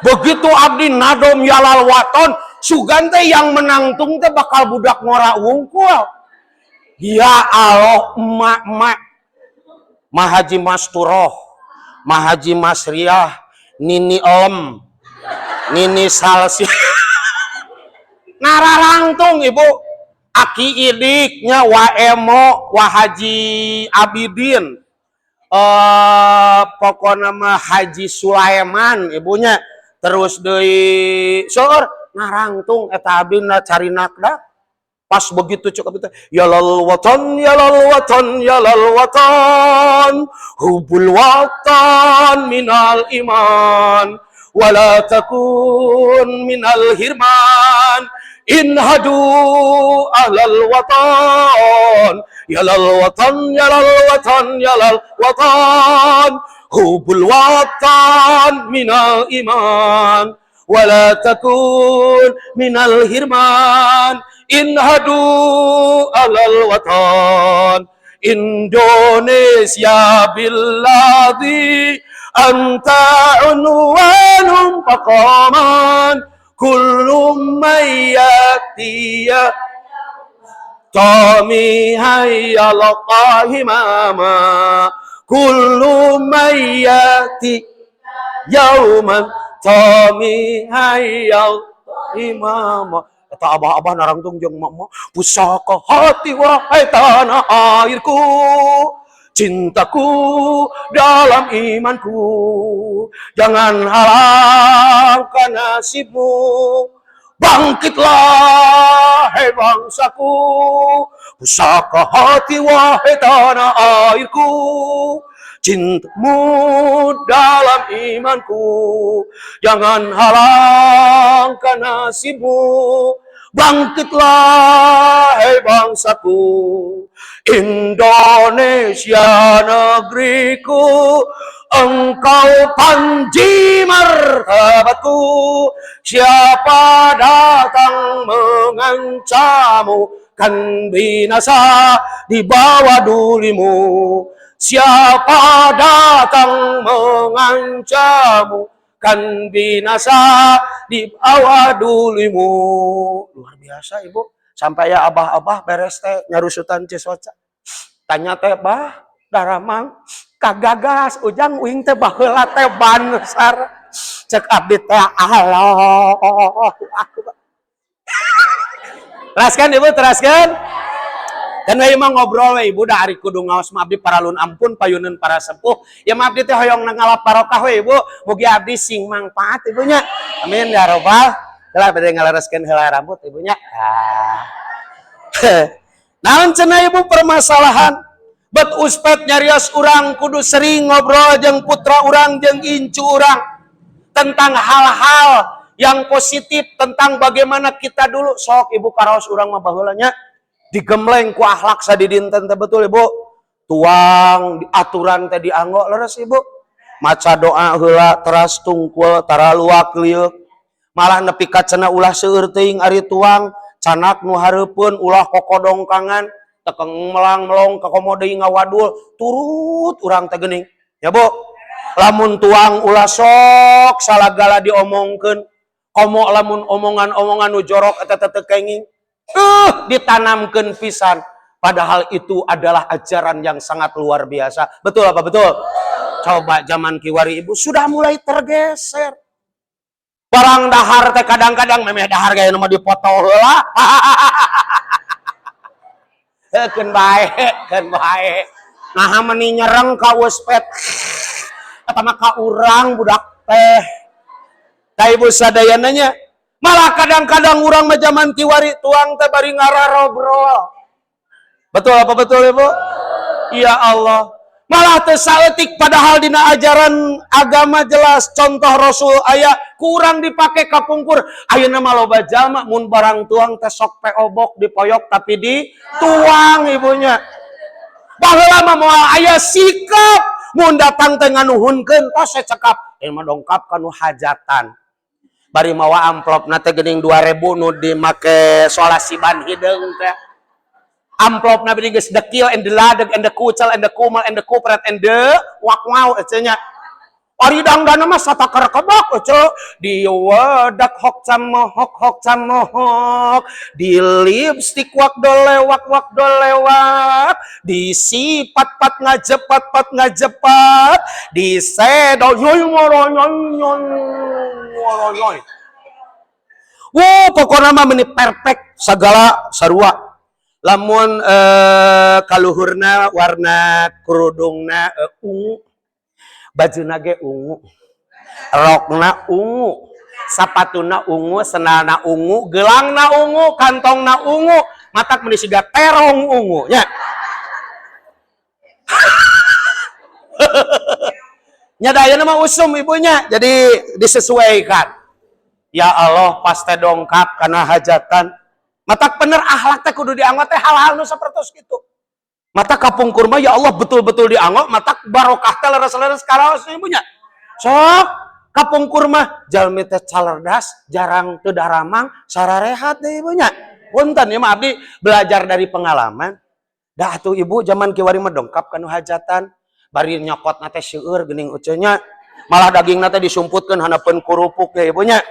Begitu abdi nadom yalal waton, sugan teh yang menangtung teh bakal budak ngora wungkul. Ya Allah, emak-emak. Mahaji Masturoh, Mahaji Masriah, Nini Elem, Nini Salsi. Nararangtung, Ibu. Aki Idiknya, Wa Emo, Wa Haji Abidin. Pokoknya mah Haji Sulaiman ibunya, terus deui seueur narangtung eta abdi na cari nakda. Pas begitu cukup itu ya lal watan, ya lal watan, ya lal watan, hubbul watan minal iman, wala takun minal hirman, inhadu ahlal watan, ya lal watan, ya lal watan, ya lal watan, hubbul watan minal iman, wala takun minal hirman, inhadu ahlal watan. Indonesia biladi anta unwanum faqaman, kullu man yatiya Tommy hayya himama, kullu man yati yauman Tommy hayya himama. Eta abah-abah narangtung jeung emak-emak, pusaka hati wahai tanah airku, cintaku dalam imanku, jangan halangkan nasibmu, bangkitlah hai bangsaku, pusaka hati wahai tanah airku, cintamu dalam imanku, jangan halangkan nasibmu, bangkitlah hai bangsaku. Indonesia negeriku, engkau panji martabatku, siapa datang mengancamu kan binasa di bawah dulimu, siapa datang mengancamu kan binasa di bawah dulimu. Luar biasa, Ibu. Sampai ya abah-abah beres teh nyarusutan Cisoca. Tanya teh, "Bah, daramang kagagas ujang uing teh baheula teh Banser." Cek abdi teh, Allah akbar. Teraskan, Ibu, teraskan. Kan we mah ngobrol we, Ibu, da ari kudu ngaos mah abdi paralun ampun payuneun para sepuh. Ya mah abdi teh hoyong ngalap barokah we, Ibu. Mugi abdi sing mangpaat ibunya. Amin ya robbal. Lah bade ngalereskeun heula rambut ibunya. Ah. Naon cenah, Ibu, permasalahan? Bet uspet nyarios urang kudu sering ngobrol jeung putra urang jeung incu urang tentang hal-hal yang positif, tentang bagaimana kita dulu. Sok, Ibu, karaos urang mah baheula nya digembleng ku akhlak sadidinten teh, betul, Ibu? Tuang aturan teh dianggo leres, Ibu, maca doa heula teras tungkul tara luak lieuk, malah nepi ka cenah ulah seueur teuing ari tuang, canak nu hareupeun ulah kokodongkangan tekeng melang melong ka komo deui ngawadul turut urang teh geuning ya, Bu. Lamun tuang ulah sok salagala diomongkeun, komo lamun omongan-omongan nu jorok eta teh teu kenging, ditanamkan pisan. Padahal itu adalah ajaran yang sangat luar biasa. Betul apa betul? Coba zaman kiwari, Ibu, sudah mulai tergeser. Barang dahar teh kadang-kadang memeh dahar gaya nama dipoto heula. Keun bae, keun bae. Nah, meni nyereng ka uspet. Eta mah ka urang budak teh. Ka Ibu sadayana nya. Malah kadang-kadang urang mah zaman kiwari tuang teh bari ngararobrol. Betul apa betul, Ibu? Ya Allah. Malah teu saeutik, padahal dina ajaran agama jelas contoh Rasul aya kurang dipake kapungkur. Ayeuna mah loba jalma mun barang tuang teh sok peobok dipoyok tapi dituang ibunya. Baheula mah moal aya sikap mun datang teh nganuhunkeun tos cekap. Ieu mah dongkap kanu hajatan. Bari mawa amplopna teh geuning 2000 nu dimake solasiban hideung teh. Amplopna beuning geus dekil and the ladeg and the kucel and the kumal and the kupret and the wak wow ece nya. Ari dangdana mah satakar kebak ece diwedak hok camohok hok camohok, di lipstik wak dolewak wak dolewak, disipat pat ngajepat pat ngajepat, disedo yoy moroyoy yoy moroyoy. Wow, pokoknya mah meni perfect segala sarua. Lamun kaluhurna warna kerudungna ungu, bajuna ge ungu, rokna ungu, sapatuna ungu, sendalna ungu, gelangna ungu, kantongna ungu, matak meni siga terong ungu nya. Nya da ayeuna mah usum ibunya, jadi disesuaikan. Ya Allah, pas teh dongkap kana hajatan. Matak bener akhlak teh kudu dianggo teh hal-hal nu sapertos kitu. Mata kapungkur mah ya Allah betul-betul dianggo, matak barokah teh leres-leres karaos ibunya. Sok kapungkur mah jalmi teh calerdas, jarang teu daramang, sararehat deh ibunya. Punten ya mah abdi belajar dari pengalaman. Dah atuh ibu zaman kiwari mah dongkap kanu hajatan, bari nyokotna teh seueur geuning uceunya. Malah dagingna teh disumputkeun handapeun kurupuk ya ibunya.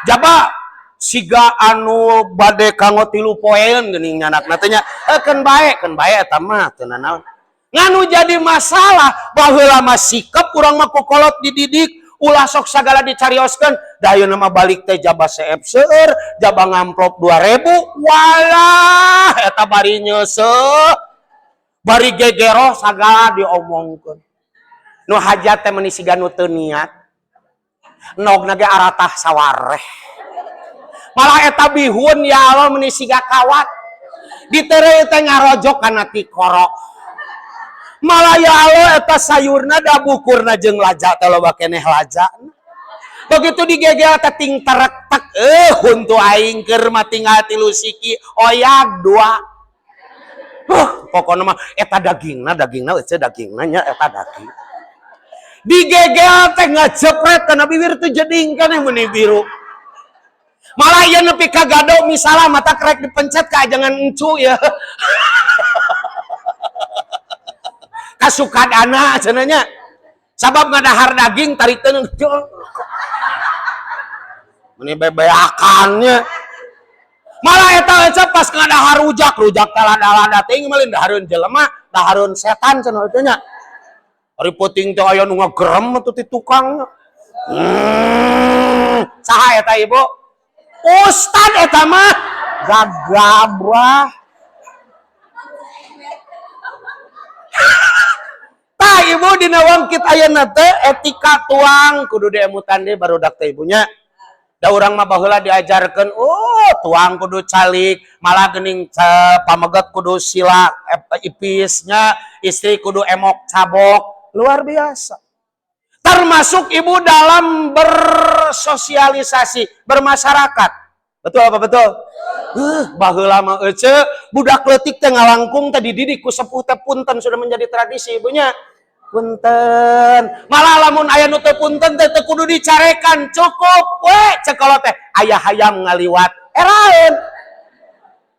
Jaba siga anu bade kanggo 3 poeun geuning nyanakna teh nya. Keun bae eta mah teu nanaon. Nganu jadi masalah baheula mah sikep urang mah kokolot dididik ulah sok sagala dicarioskeun. Da ayeuna mah balik teh jaba seep seueur, jaba ngamplop 2000, walah eta bari nyeuseuh. Bari gegero sagala diomongkeun. Nu hajat teh meuni siga nu teu niat. Nogna ge aratah sawareh. Malah eta bihun ya Allah meuni siga kawat. Ditereu teh ngarojok kana tikoro. Malah ya Allah eta sayurna da bukurna jeung laja teh loba keneh laja. Begitu digegel teh ting terek tek huntu aing keur mah tinggal 3 siki oyag 2. Pokona mah eta dagingna dagingna eueuh dagingna nya eta daging. Digegel teh ngajepret kana bibir teh jeding keneh meuni biru. Malah ieu nepi ka gado misalnya mata krek dipencet ka jangan encu ya. Kasukadana cenah nya. Sabab ngadahar daging tarik teh meuni bebeakannya. Malah eta aja pas ngadahar rujak, rujak teh lada-lada teuing mah dahareun jelema, dahareun setan cenah teh nya. Ari peuting teh aya nu ngagerem atuh ti tukang. Saha eta ibu? Ustad eta mah gagabrah. Tah ibu dina wangkit ayeuna teh etika tuang kudu diemutan deui barudak teh ibunya. Da urang mah baheula diajarkeun, oh tuang kudu calik, malah geuning pameget kudu sila ipisnya, istri kudu emok cabok, luar biasa. Termasuk ibu dalam bersosialisasi, bermasyarakat. Betul apa betul? Baheula mah ece budak leutik teh ngalangkung teh dididik ku sepuh teh punten sudah menjadi tradisi ibunya. Punten. Malah lamun aya nu teu punten teh teu kudu dicarekan, cukup we cek kalau teh aya hayam ngaliwat eraeun.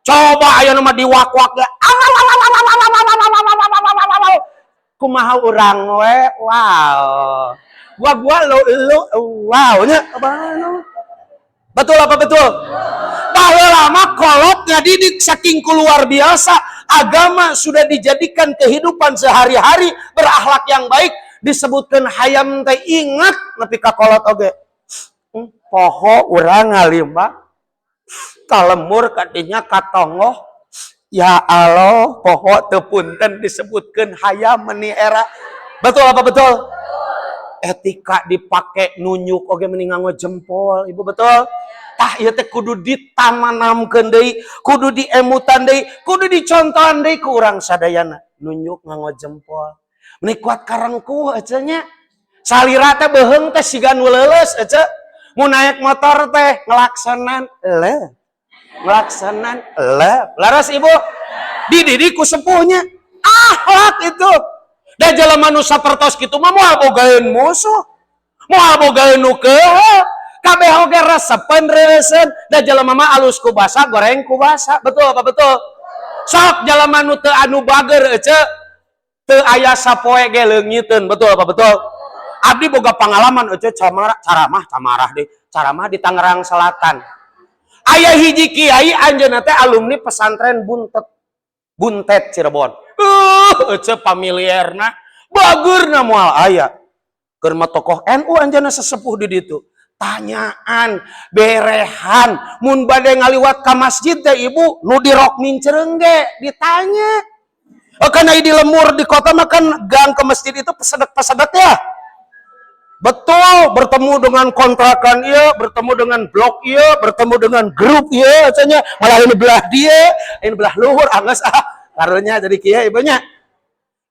Coba aya nu mah diwak-wak ge. Kumaha urang we? Wow. Gua lu lu wow nya. Betul apa betul? Baheula mah kolot ngadidik saking luar biasa, agama sudah dijadikan kehidupan sehari-hari, berakhlak yang baik, disebutkan hayam teh ingat nepi ka kolot oge. Poho urang ngalimba kalemur kadinya katongoh. Ya Allah, poho teu punten disebutkeun hayam meni era. Betul apa betul? Etika dipake nunjuk oge meni nganggo jempol, ibu betul? Tah ieu teh kudu ditamanamkeun deui, kudu diemutan deui, kudu dicontohan deui ku urang sadayana. Nunjuk nganggo jempol. Meni kuat karengkuh ece nya. Salira teh beuheung teh siga nu leuleus ece. Mun naik motor teh ngelaksonan le. Ngelaksonan le. Laras ibu? Dididik ku sepuhnya. Akhlak itu. Da jelema nu sapertos kitu mah moal bogaeun musuh. Moal bogaeun nu keuheul. Kabeh oge resepeun reuseun, da jelema mah alus ku basa, goreng ku basa. Betul apa betul? Sok jelema nu teu anu bager ece teu aya sapoe ge leungiteun. Betul apa betul? Abdi boga pengalaman ece caramah camarah deh, caramah di Tangerang Selatan. Aya hiji kiai, anjeunna teh alumni pesantren Buntet. Buntet Cirebon. Ece familiarna bageurna moal aya. Keur mah tokoh NU anjeunna, sesepuh di ditu. Tanyaan, berehan, mun bade ngaliwat ka masjid teh, Ibu, nu di rok mincreung ge ditanya. Oh, karena di lembur di kota mah kan gang ke masjid itu pesedek-pesedek ya. Betul, bertemu dengan kontrakan iya, bertemu dengan blok iya, bertemu dengan grup iya, misalnya malah ini belah dia, ini belah luhur, angges ah, karunya jadi kieu ibunya.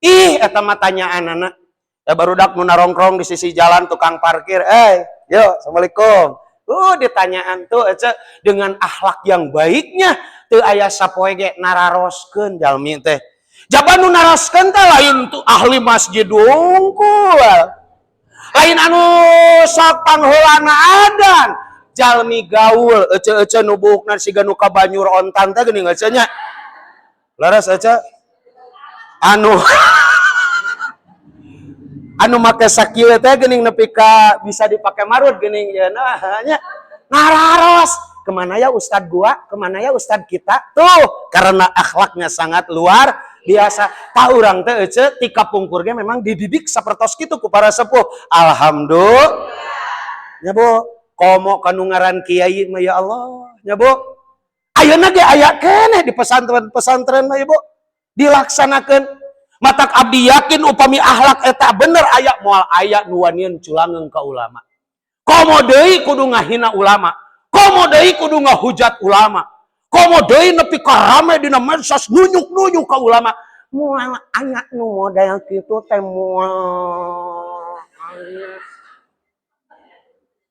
Ih, eta mah tanyaan anak. Ya barudak nu narongkrong di sisi jalan, tukang parkir, eh, yo, assalamualaikum. Ditanyaan tuh ece dengan akhlak yang baiknya, teu aya sapoe ge nararoskeun jalmi teh. Jaban nu naroskeun teh lain tuh ahli masjid wungkul. Lain anu sok pangheulana adan. Jalmi gaul, ece-ece nu buukna siga nu kabanyur ontan teh geuning ece nya. Leres ece? Anu make sakieu teh geuning nepi ka bisa dipake marut geuning ya, nah nya nararos, kemana ya ustad gua, kemana ya ustad kita tuh, karena akhlaknya sangat luar biasa. Tah, urang teh ece ti kapungkur ge memang dididik sapertos kitu ku para sepuh, alhamdulillah nya, Bu. Komo kanu ngaran kiai mah, ya Allah nya, Bu, ayeuna ge aya keneh di pesantren-pesantren mah, Ibu, dilaksanakeun. Matak abdi yakin upami akhlak eta bener aya, moal aya nu wanian culangeung ka ulama, komo deui kudu ngahina ulama, komo deui kudu ngahujat ulama, komo deui nepi ka rame dina medsos nunyuk-nunyuk ka ulama. Moal aya nu model kitu teh, moal aya.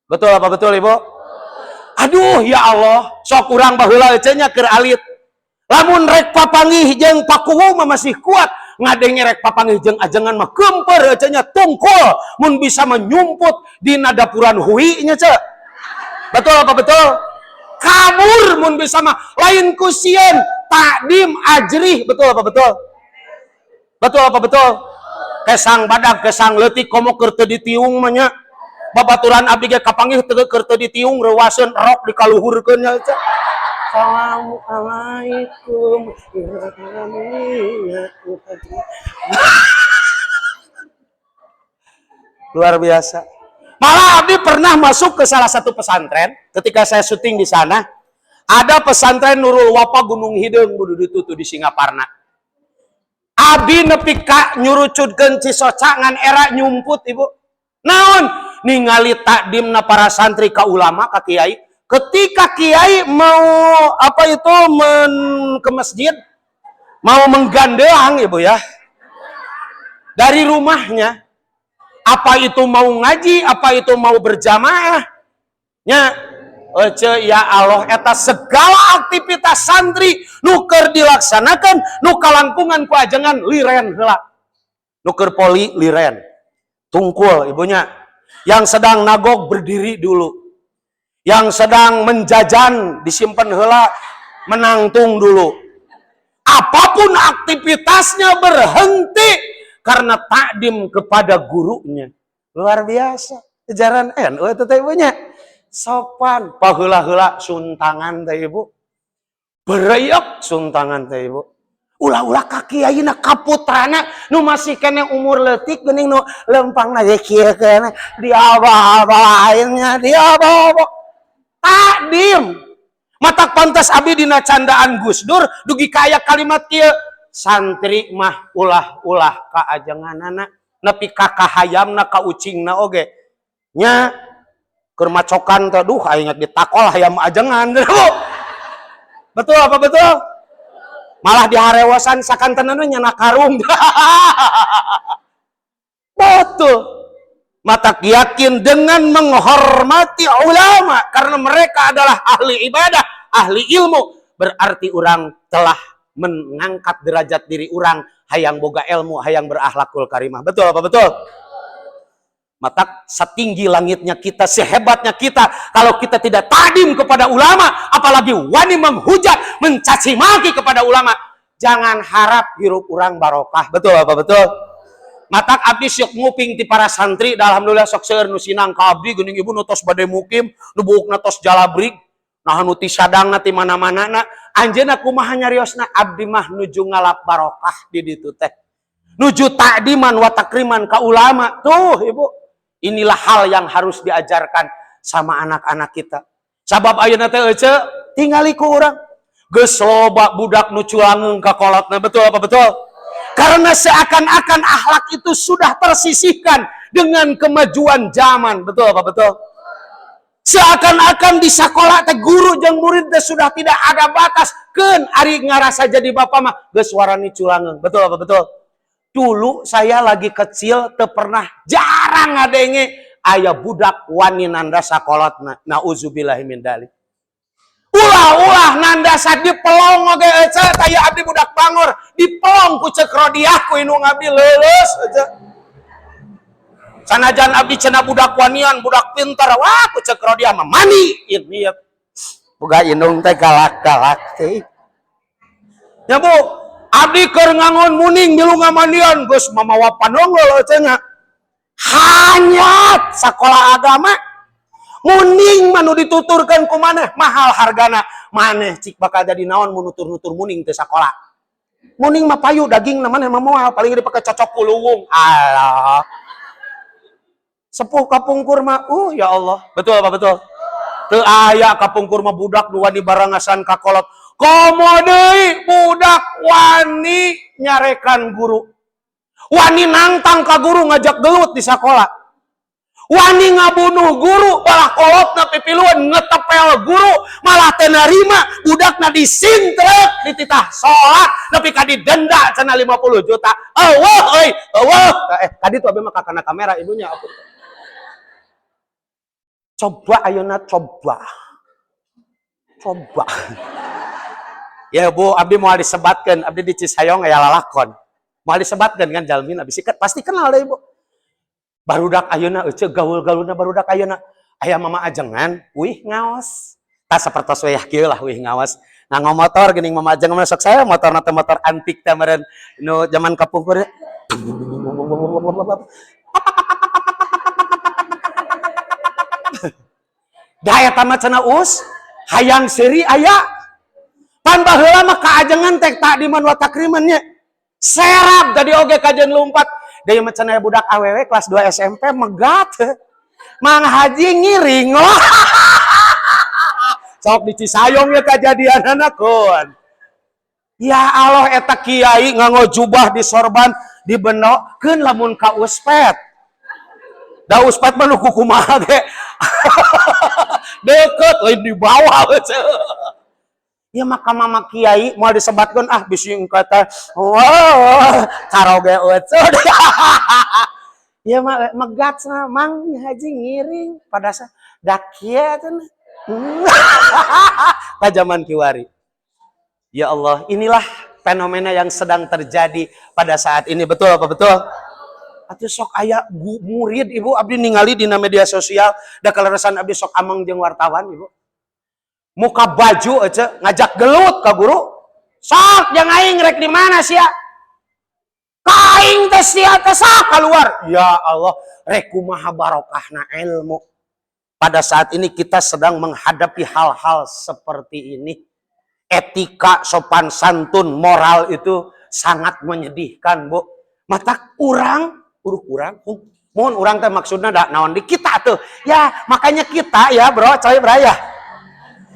Betul apa betul, Ibu? Aduh, ya Allah, sok urang baheula ece nya keur alit, lamun rek papanggih jeung pakuwu mah masih kuat, ngadenge rek papanggih jeung ajengan mah kemper ece nya, tungkul, mun bisa menyumput dina dapuran hui nya ce. Betul apa betul? Kabur mun bisa mah, lain ku sieun takdim ajrih. Betul apa betul? Betul apa betul? Kesang badag, kesang leutik, komo keur teu ditiung mah nya. Babaturan abdi ge kapanggih teu keur teu ditiung, reuwaseun rok dikaluhurkeun nya ce. Assalamualaikum. Luar biasa. Malah abdi pernah masuk ke salah satu pesantren ketika saya syuting di sana. Ada pesantren Nurul Wafa Gunung Hideung budu tuh di Singaparna. Abdi nepi ka nyurucutkeun cisoca ngan era nyumput, Ibu. Naon? Ningali takdimna para santri ka ulama, ka kiai. Ketika kiai mau apa itu ke masjid, mau menggandeang, Ibu ya. Dari rumahnya, apa itu mau ngaji, apa itu mau berjamaah. Nya, ece, ya Allah, eta segala aktivitas santri nu keur dilaksanakan nu kalangkungan ku ajengan liren heula. Nu keur poli liren. Tungkul, ibunya. Yang sedang nagog berdiri dulu. Yang sedang menjajan disimpan heula, menangtung dulu. Apapun aktivitasnya berhenti karena takdim kepada gurunya. Luar biasa. Ajaran NU itu teh, ibunya. Sopan, paheula-heula suntangan teh, Ibu. Bereyak suntangan teh, Ibu. Ulah-ulah ka kiaina, ka putrana nu masih kene umur leutik geuning, nu lempangna ge kieu kene, diaba-abain nya, diaba-aba. Takdim. Matak pantas abi dina candaan Gus Dur dugi kaya kalimat kieu, santri mah ulah-ulah ka ajenganana nepi ka kahayamna, ka ucingna oge nya. Keur macokan teh, duh, aing ditakol hayam ajengan. Betul apa betul? Malah diharewasan sakantenan nyana karung. Betul. Matak yakin dengan menghormati ulama karena mereka adalah ahli ibadah, ahli ilmu, berarti orang telah mengangkat derajat diri orang, hayang boga ilmu, hayang berakhlakul karimah. Betul apa betul? Maka setinggi langitnya kita, sehebatnya kita, kalau kita tidak takdim kepada ulama, apalagi wani menghujat, mencaci maki kepada ulama, jangan harap hirup urang barokah. Betul apa betul? Matak abdi sok nguping ti para santri, da alhamdulillah sok seueur nu sinang ka abdi geuning ibu, nu tos bade mukim, nu buukna tos jalabrig, nah nu ti sadangna ti mana-mana na, anjeunna kumaha nyariosna, "Abdi mah nuju ngalap barokah di ditu teh. Nuju takdiman wa takriman ka ulama." Tuh, Ibu. Inilah hal yang harus diajarkan sama anak-anak kita. Sabab ayeuna teh ece tingali ku urang. Geus loba budak nu culangeung ka kolotna, betul apa betul? Karena seakan-akan akhlak itu sudah tersisihkan dengan kemajuan zaman, betul apa betul? Seakan-akan di sekolah teh guru jeung murid teh sudah tidak ada batas. Keun ari ngarasa jadi bapak mah geus warani culangeung, betul apa betul? Dulu saya lagi kecil teu pernah, jarang ngadenge aya budak wani nanda sakolotna. Nauzubillahi min dalik. Ulah-ulah nandasa dipelong oge ece, taya abdi budak bangor, dipelong ku Ceu Rodiah ku indung abdi leuleus ece. Sanajan abdi cenah budak wanian, budak pintar, wah ku Ceu Rodiah mah mani ini ya. Boga indung teh galak-galak teh. Ya Bu, abdi keur ngangon muning milu ngamandian geus mamawa panonggol ece nya. Hanyat sekolah agama muning mah nu dituturkeun ku maneh mahal hargana, maneh cik bakal jadi naon mun nutur-nutur muning teu sakola, muning mah payu daging maneh mah moal, paling dipake cocok kuluwung. Alah, sepuh kapungkur mah, ya Allah, betul apa betul? Teu aya kapungkur mah budak nu wani barangasan ka kolot, komo deui budak wani nyarekan guru, wani nangtang ka guru, ngajak gelut di sekolah, wani ngabunuh guru, malah kolotna pipiluan ngetepel guru, malah teu narima budakna disintrek, dititah salat nepi ka didenda cenah 50 juta. Eueuh euy, eueuh. Eh, tadi tuh abi mah kana kamera ibunya aku. Coba ayeuna, coba coba ya Bu, abdi mau disebatkan, abdi di Cisayong aya lalakon mau disebatkan kan jalmin abdi sikat pasti kenal deh, Ibu. Barudak ayeuna ece gaul-gaulna, barudak ayeuna aya mama ajengan wih ngaos tah sapertos wayah kieu lah, wih ngaos nganggo motor geuning. Mama ajengan mah sok saya motor teh motor antik teh meureun nu zaman kapungkur. Da eta mah cenah us hayang seuri aya pan baheula mah kaajengan teh takdiman wa takriman nya serap tadi oge kajen lumpat. Deui mah cenah budak awewe kelas 2 SMP megat Mang Haji ngiring. Sok di Cisayong ya kajadian kun. Ya Allah, eta kiai nganggo jubah di sorban dibenokkeun lamun ka uspet. Da uspet mah nu kumaha ge. Deket lain di bawah. Ya maka mama kiai mau disebatkeun ah bisi engke teh wah caroge euceut. Ya mah megat cenah Mang Haji ngiring pada sa da kieu cenah. Pa zaman kiwari. Ya Allah, inilah fenomena yang sedang terjadi pada saat ini. Betul apa betul? Atuh sok aya murid, Ibu, abdi ningali dina media sosial, da kaleresan abdi sok ameng jeung wartawan, Ibu. Muka baju aja ngajak gelut ka guru. Sok jeung aing rek di mana sia? Ka aing teh sia teh sok keluar. Ya Allah, rek kumaha barokahna ilmu. Pada saat ini kita sedang menghadapi hal-hal seperti ini. Etika, sopan santun, moral itu sangat menyedihkan, Bu. Mata urang, uruh urang, mohon urang teh maksudnya da naon di kita tuh. Ya, makanya kita ya, Bro, coy braya.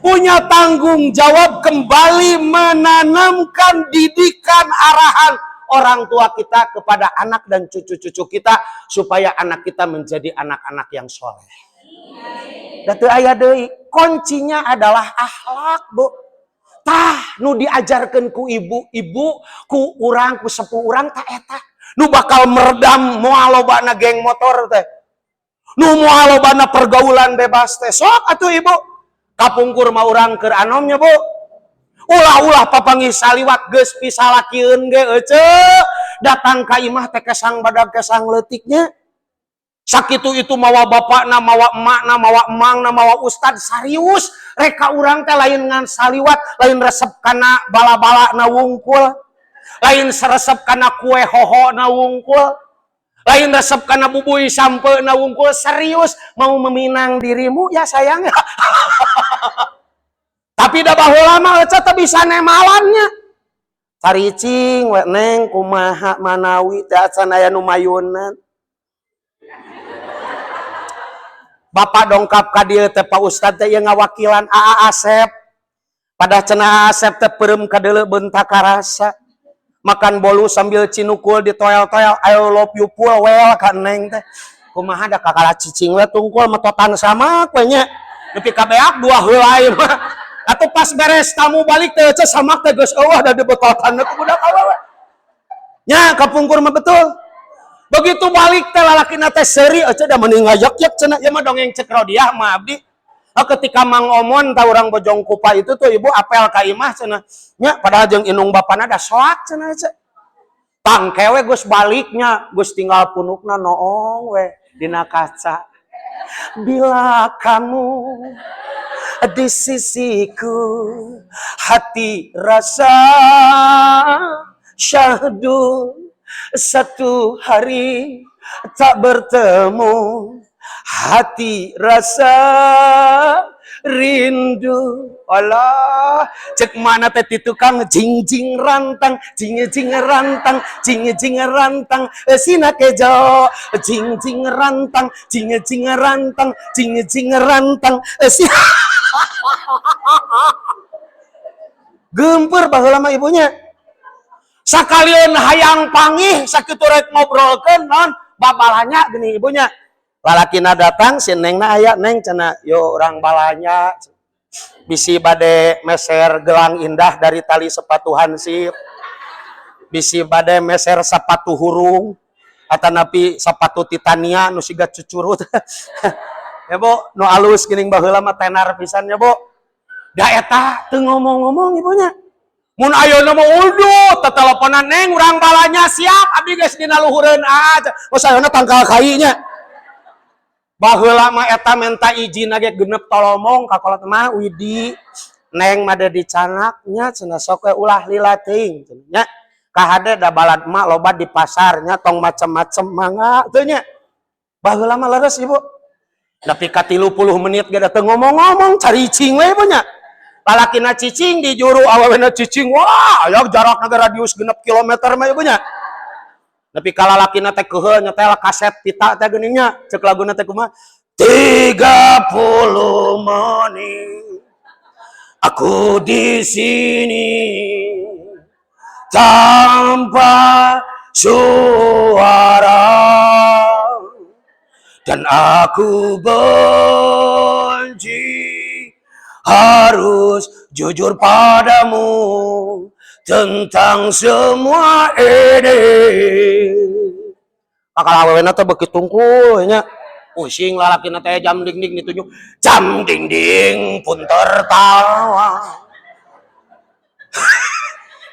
Punya tanggung jawab kembali menanamkan didikan arahan orang tua kita kepada anak dan cucu-cucu kita supaya anak kita menjadi anak-anak yang soleh. Da teu aya deui, kuncinya adalah akhlak, Bu. Tah, nu diajarkeun ku ibu-ibu, ku urang, ku sepuh urang tah eta. Nu bakal meredam moal lobana geng motor teh. Nu moal lobana pergaulan bebas teh. Sok atuh Ibu. Kapungkur mah urang keur anomnya, Bu. Ulah-ulah papanggih saliwat geus pisalakieun ge ece. Datang ka imah teh kesang badag kesang leutiknya. Sakitu itu mawa bapakna, mawa emakna, mawa emangna, mawa ustad serius. Reka urang teh lain ngan saliwat, lain resep kana bala-bala na wungkul, lain resep kana kue hoho na wungkul, lain resep kana bubui sampe na wungkul. Serius mau meminang dirimu ya sayang. Tapi da baheula mah ece teu bisa nemalannya. Caricing we neng kumaha manawi teh acan aya nu mayunan. Bapak dongkap ka dieu teh Pak Ustad teh ieu ngawakilan Aa Asep. Pada cenah Asep teh peureum kadeuleu beunta karasa. Makan bolu sambil cinukul di toel-toel I love you full well ka neng teh. Kumaha da kakala cicing we tungkul metotan sama we nya. Nepi ka beak dua heula ieu mah. Atuh pas beres tamu balik teh ece samak teh geus eueuh da dibetotan ku budak awewe. Nya kapungkur mah betul. Begitu balik teh lalakina teh seuri ece da mending ngajak-jak cenah ieu mah dongeng cek Rodiah mah abdi. Oh, ketika Mang Omon tah urang Bojong Kupa itu tuh ibu apel ka imah cenah. Nya padahal jeung indung bapana da soak cenah ece. Tangke we geus baliknya, geus tinggal punukna noong we dina kaca. Bila kamu di sisiku hati rasa syahdu, satu hari tak bertemu hati rasa rindu. Allah, cek mana teh ti tukang jing jing rantang jing jing rantang jing jing rantang sina kejo jing jing rantang jing jing rantang jing jing rantang sina. Gemper baheula mah ibunya. Sakalian hayang pangih sakitu rek ngobrolkeun non babalanya gini ibunya. Lalakina datang si nengna aya neng cenah yo urang balanya bisi bade meser gelang indah dari tali sepatu hansip, bisi bade meser sepatu hurung atanapi sepatu titania nu siga cucurut. Ya Bu, nu alus geuning baheula mah tenar pisan ya Bu. Da eta teu ngomong-ngomong ibunya. Mun ayeuna mah udut teteleponan neng urang balanya siap abdi geus dina luhureun aja. Geus ayeuna tangkal kai nya. Baheula mah eta menta izin ge genep tolomong ka kolot mah Widi neng mah da dicanak nya cenah sok we ulah lila teuing nya. Kahade da balad mah loba di pasar nya tong macem-macem mangga teu nya. Baheula mah leres ibu. Nepi ka 30 menit ge da teu ngomong-ngomong caricing we ibu nya. Lalakina cicing di juru awewena cicing wah aya jarakna ge radius 6 kilometer mah ibu nya. Nepi ka lalakina teh keuheul nyetel kaset pita teh geuning nya ceuk laguna teh kumaha 30 menit aku di sini tanpa suara dan aku benci harus jujur padamu tentang semua ini. Kakak awewena teh beuki tungkul nya. Pusing lalakina teh jam dingding ditunjuk. Jam dingding pun tertawa.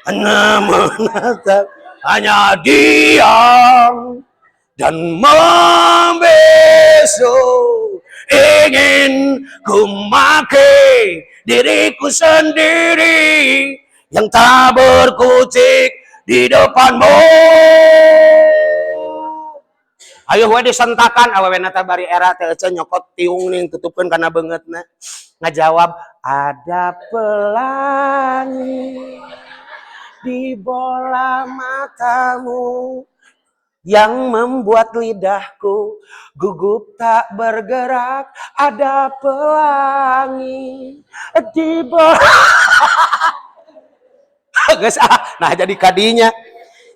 Menatap hanya diam dan membesu. Ingin ku make diriku sendiri yang tak berkutik di depanmu. Ayo we disentakan awewena teh bari era teh ece nyokot tiung ning tutupkeun kana beungeutna. Ngajawab ada pelangi di bola matamu yang membuat lidahku gugup tak bergerak. Ada pelangi di bola. Geus ah, nah jadi kadinya.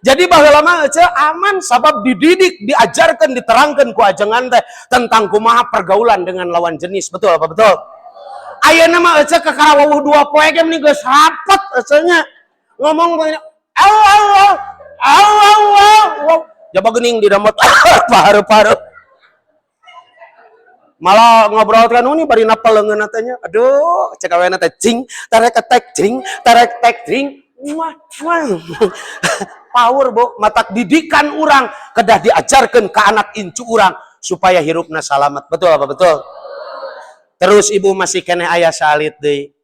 Jadi baheula mah ece aman sabab dididik, diajarkan, diterangkan ku ajengan teh tentang kumaha pergaulan dengan lawan jenis. Betul apa betul? Ayeuna mah ece kakara wawuh 2 poe ge meni geus rapet ece nya. Ngomong banyak au au au au au au. Jaba geuning di damot paru-paru. Malah ngobrol kan uni bari napel leungeun teh nya. Aduh, cek awena teh cing, tarek tek cing, tarek tek cing. Wah, wah. Power, Bu, matak didikan urang kedah diajarkeun ka anak incu urang. Supaya hirupna salamat. Betul apa betul? Terus ibu masih keneh aya salit deui.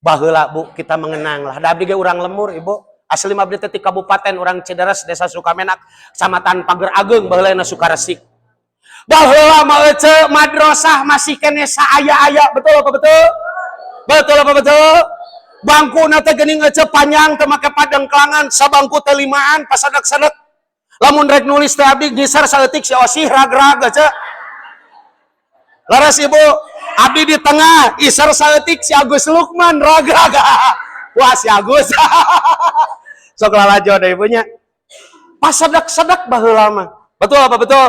Baheula, Bu, kita mengenang lah. Da abdi ge urang lembur, Ibu. Asli mah abdi teh ti kabupaten, urang Cideres, Desa Sukamenak, Kecamatan Pager Ageng, baheula na Sukaresik. Baheula mah ece madrasah masih keneh saaya-aya, betul apa betul? Betul apa betul? Bangku teh geuning ece panjang, teu make padengklangan, sabangku teh limaan pasadak-sadak. Lamun rek nulis teh abdi ngisar saeutik, si osih rag-rag ece. Leres, Ibu, abdi di tengah, iser saeutik, si Agus Lukman rag-rag. Wah, si Agus. Sok lalajo deh ibunya. Pasadak-sadak baheula mah. Betul apa betul?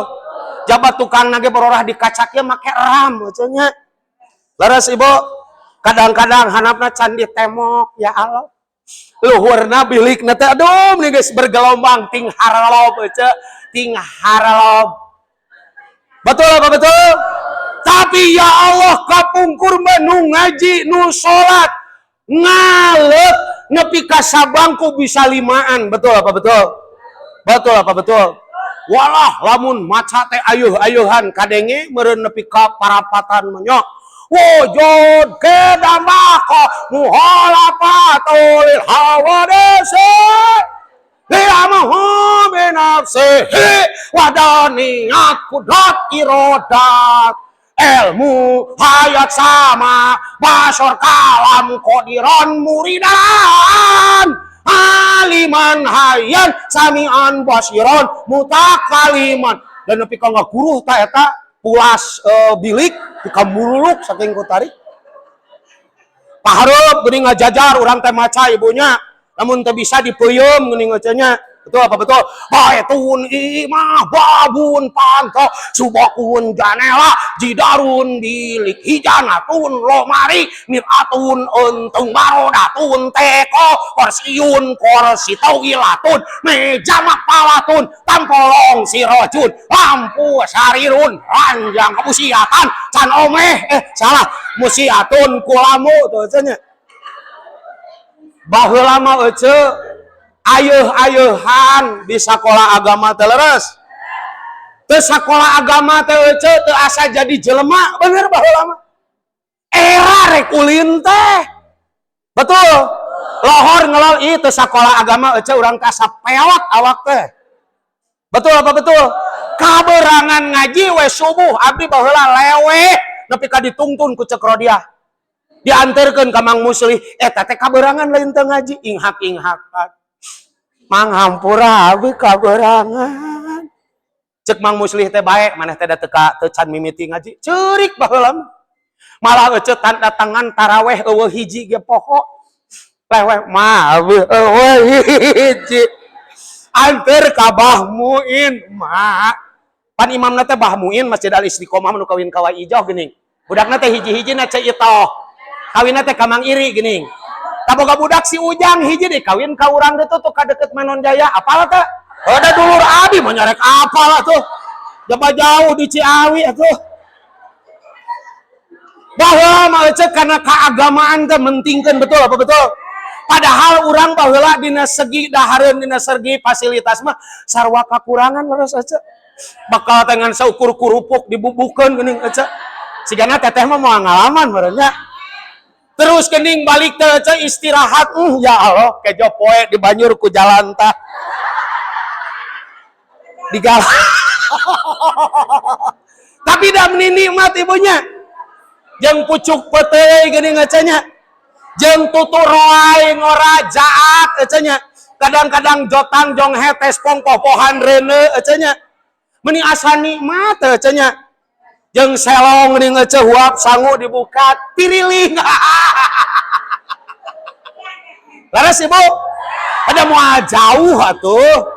Jabat tukang nage bororah dikacaknya make ram nya. Leres, Ibu, kadang-kadang handapna can ditemok, ya Allah. Luhurna bilik teh aduh nih guys bergelombang ting haralob ece, ting haralob. Betul apa betul? Tapi ya Allah, kapungkur mah nu ngaji, nu salat ngalep nepi ka sabangku bisa limaan. Betul apa betul? Betul apa betul? Walah, lamun maca teh ayuh-ayuhan kadenge meureun nepi ka parapatan mah. Wujud kedamako muhalafatul hawadisi liyamahu binafsihi wadaniyat kudrat irodat ilmu hayat sama basor kalam kodiron muridan aliman hayyan samian basiron mutakaliman dan nepi ka ngaguruh ta eta pulas bilik ka mululuk saking ku tarik pahareup geuning ngajajar urang teh maca ibunya, namun teu bisa dipeuyeum geuning nya. Betul apa betul? Baitun imah, babun panto, subakun janela, jidarun bilik, hijanatun lomari, miratun untung, barodatun teko, kursiun kursi, tawilatun meja, makpalatun tampolong, sirojun lampu, sarirun ranjang, kemusiatan can omeh, eh salah, musiatun kulamu tuh nya. Baheula mah ece ayeuh-ayeuhan di sekolah agama teh, leres teu? Sekolah agama teh ece teu asa jadi jelema bener baheula mah. Era rek ulin teh, betul? Lohor ngelol ih teu sekolah agama ece urang kasa pewak awak teh. Betul apa betul? Kaberangan ngaji we subuh, abdi baheula leweh nepi ka ditungtun ku Cek Rodiah, diantarkeun ka Mang Muslih. Eta teh kaberangan, lain teu ngaji. Inghak-inghakan, "Mang, hampura, abdi kaberangan." Cek Mang Muslih teh, "Bae, maneh teh da teu ka teu can mimiti ngaji." Ceurik baheula mah. Malah ece tanda tangan taraweh eueuh hiji ge poho. Leweh mah abdi eueuh hiji, anter ka Bah Muin mah. Pan imamna teh Bah Muin Masjid Al Istiqomah nu kawin ka Ijoh geuning. Budakna teh hiji-hijina Ceu Itoh, kawinna teh ka Mang Iri geuning. Kaboga budak si Ujang hiji deh, kawin ka urang ditu tuh ka deket Manon Jaya. Apal teh? Ada dulur abi mau nyarek apal tuh. Jaba jauh di Ciawi atuh. Bahwa mah ece karena keagamaan teh mentingkeun, betul apa betul? Padahal urang baheula dina segi dahareun, dina segi fasilitas mah sarua kakurangan, leres ece. Bakal teh ngan saukur kurupuk dibubukeun geuning ece. Sigana teteh mah moal ngalaman meureun nya. Terus kening balik teh ece istirahat, ya Allah, kejo poe di banjur ku jalan tah. Digalak. Tapi dah meni nikmat ibunya. Jeung pucuk peuteuy geuning ece nya. Jeung tuturoy ngora jaat ece nya. Kadang-kadang jotang jonghe tespong popohan reune ece nya. Meni asa nikmat ece nya. Jeung selong geuning ece huap sangu dibuka tiriling. Leres, Ibu? Ada moal jauh atuh.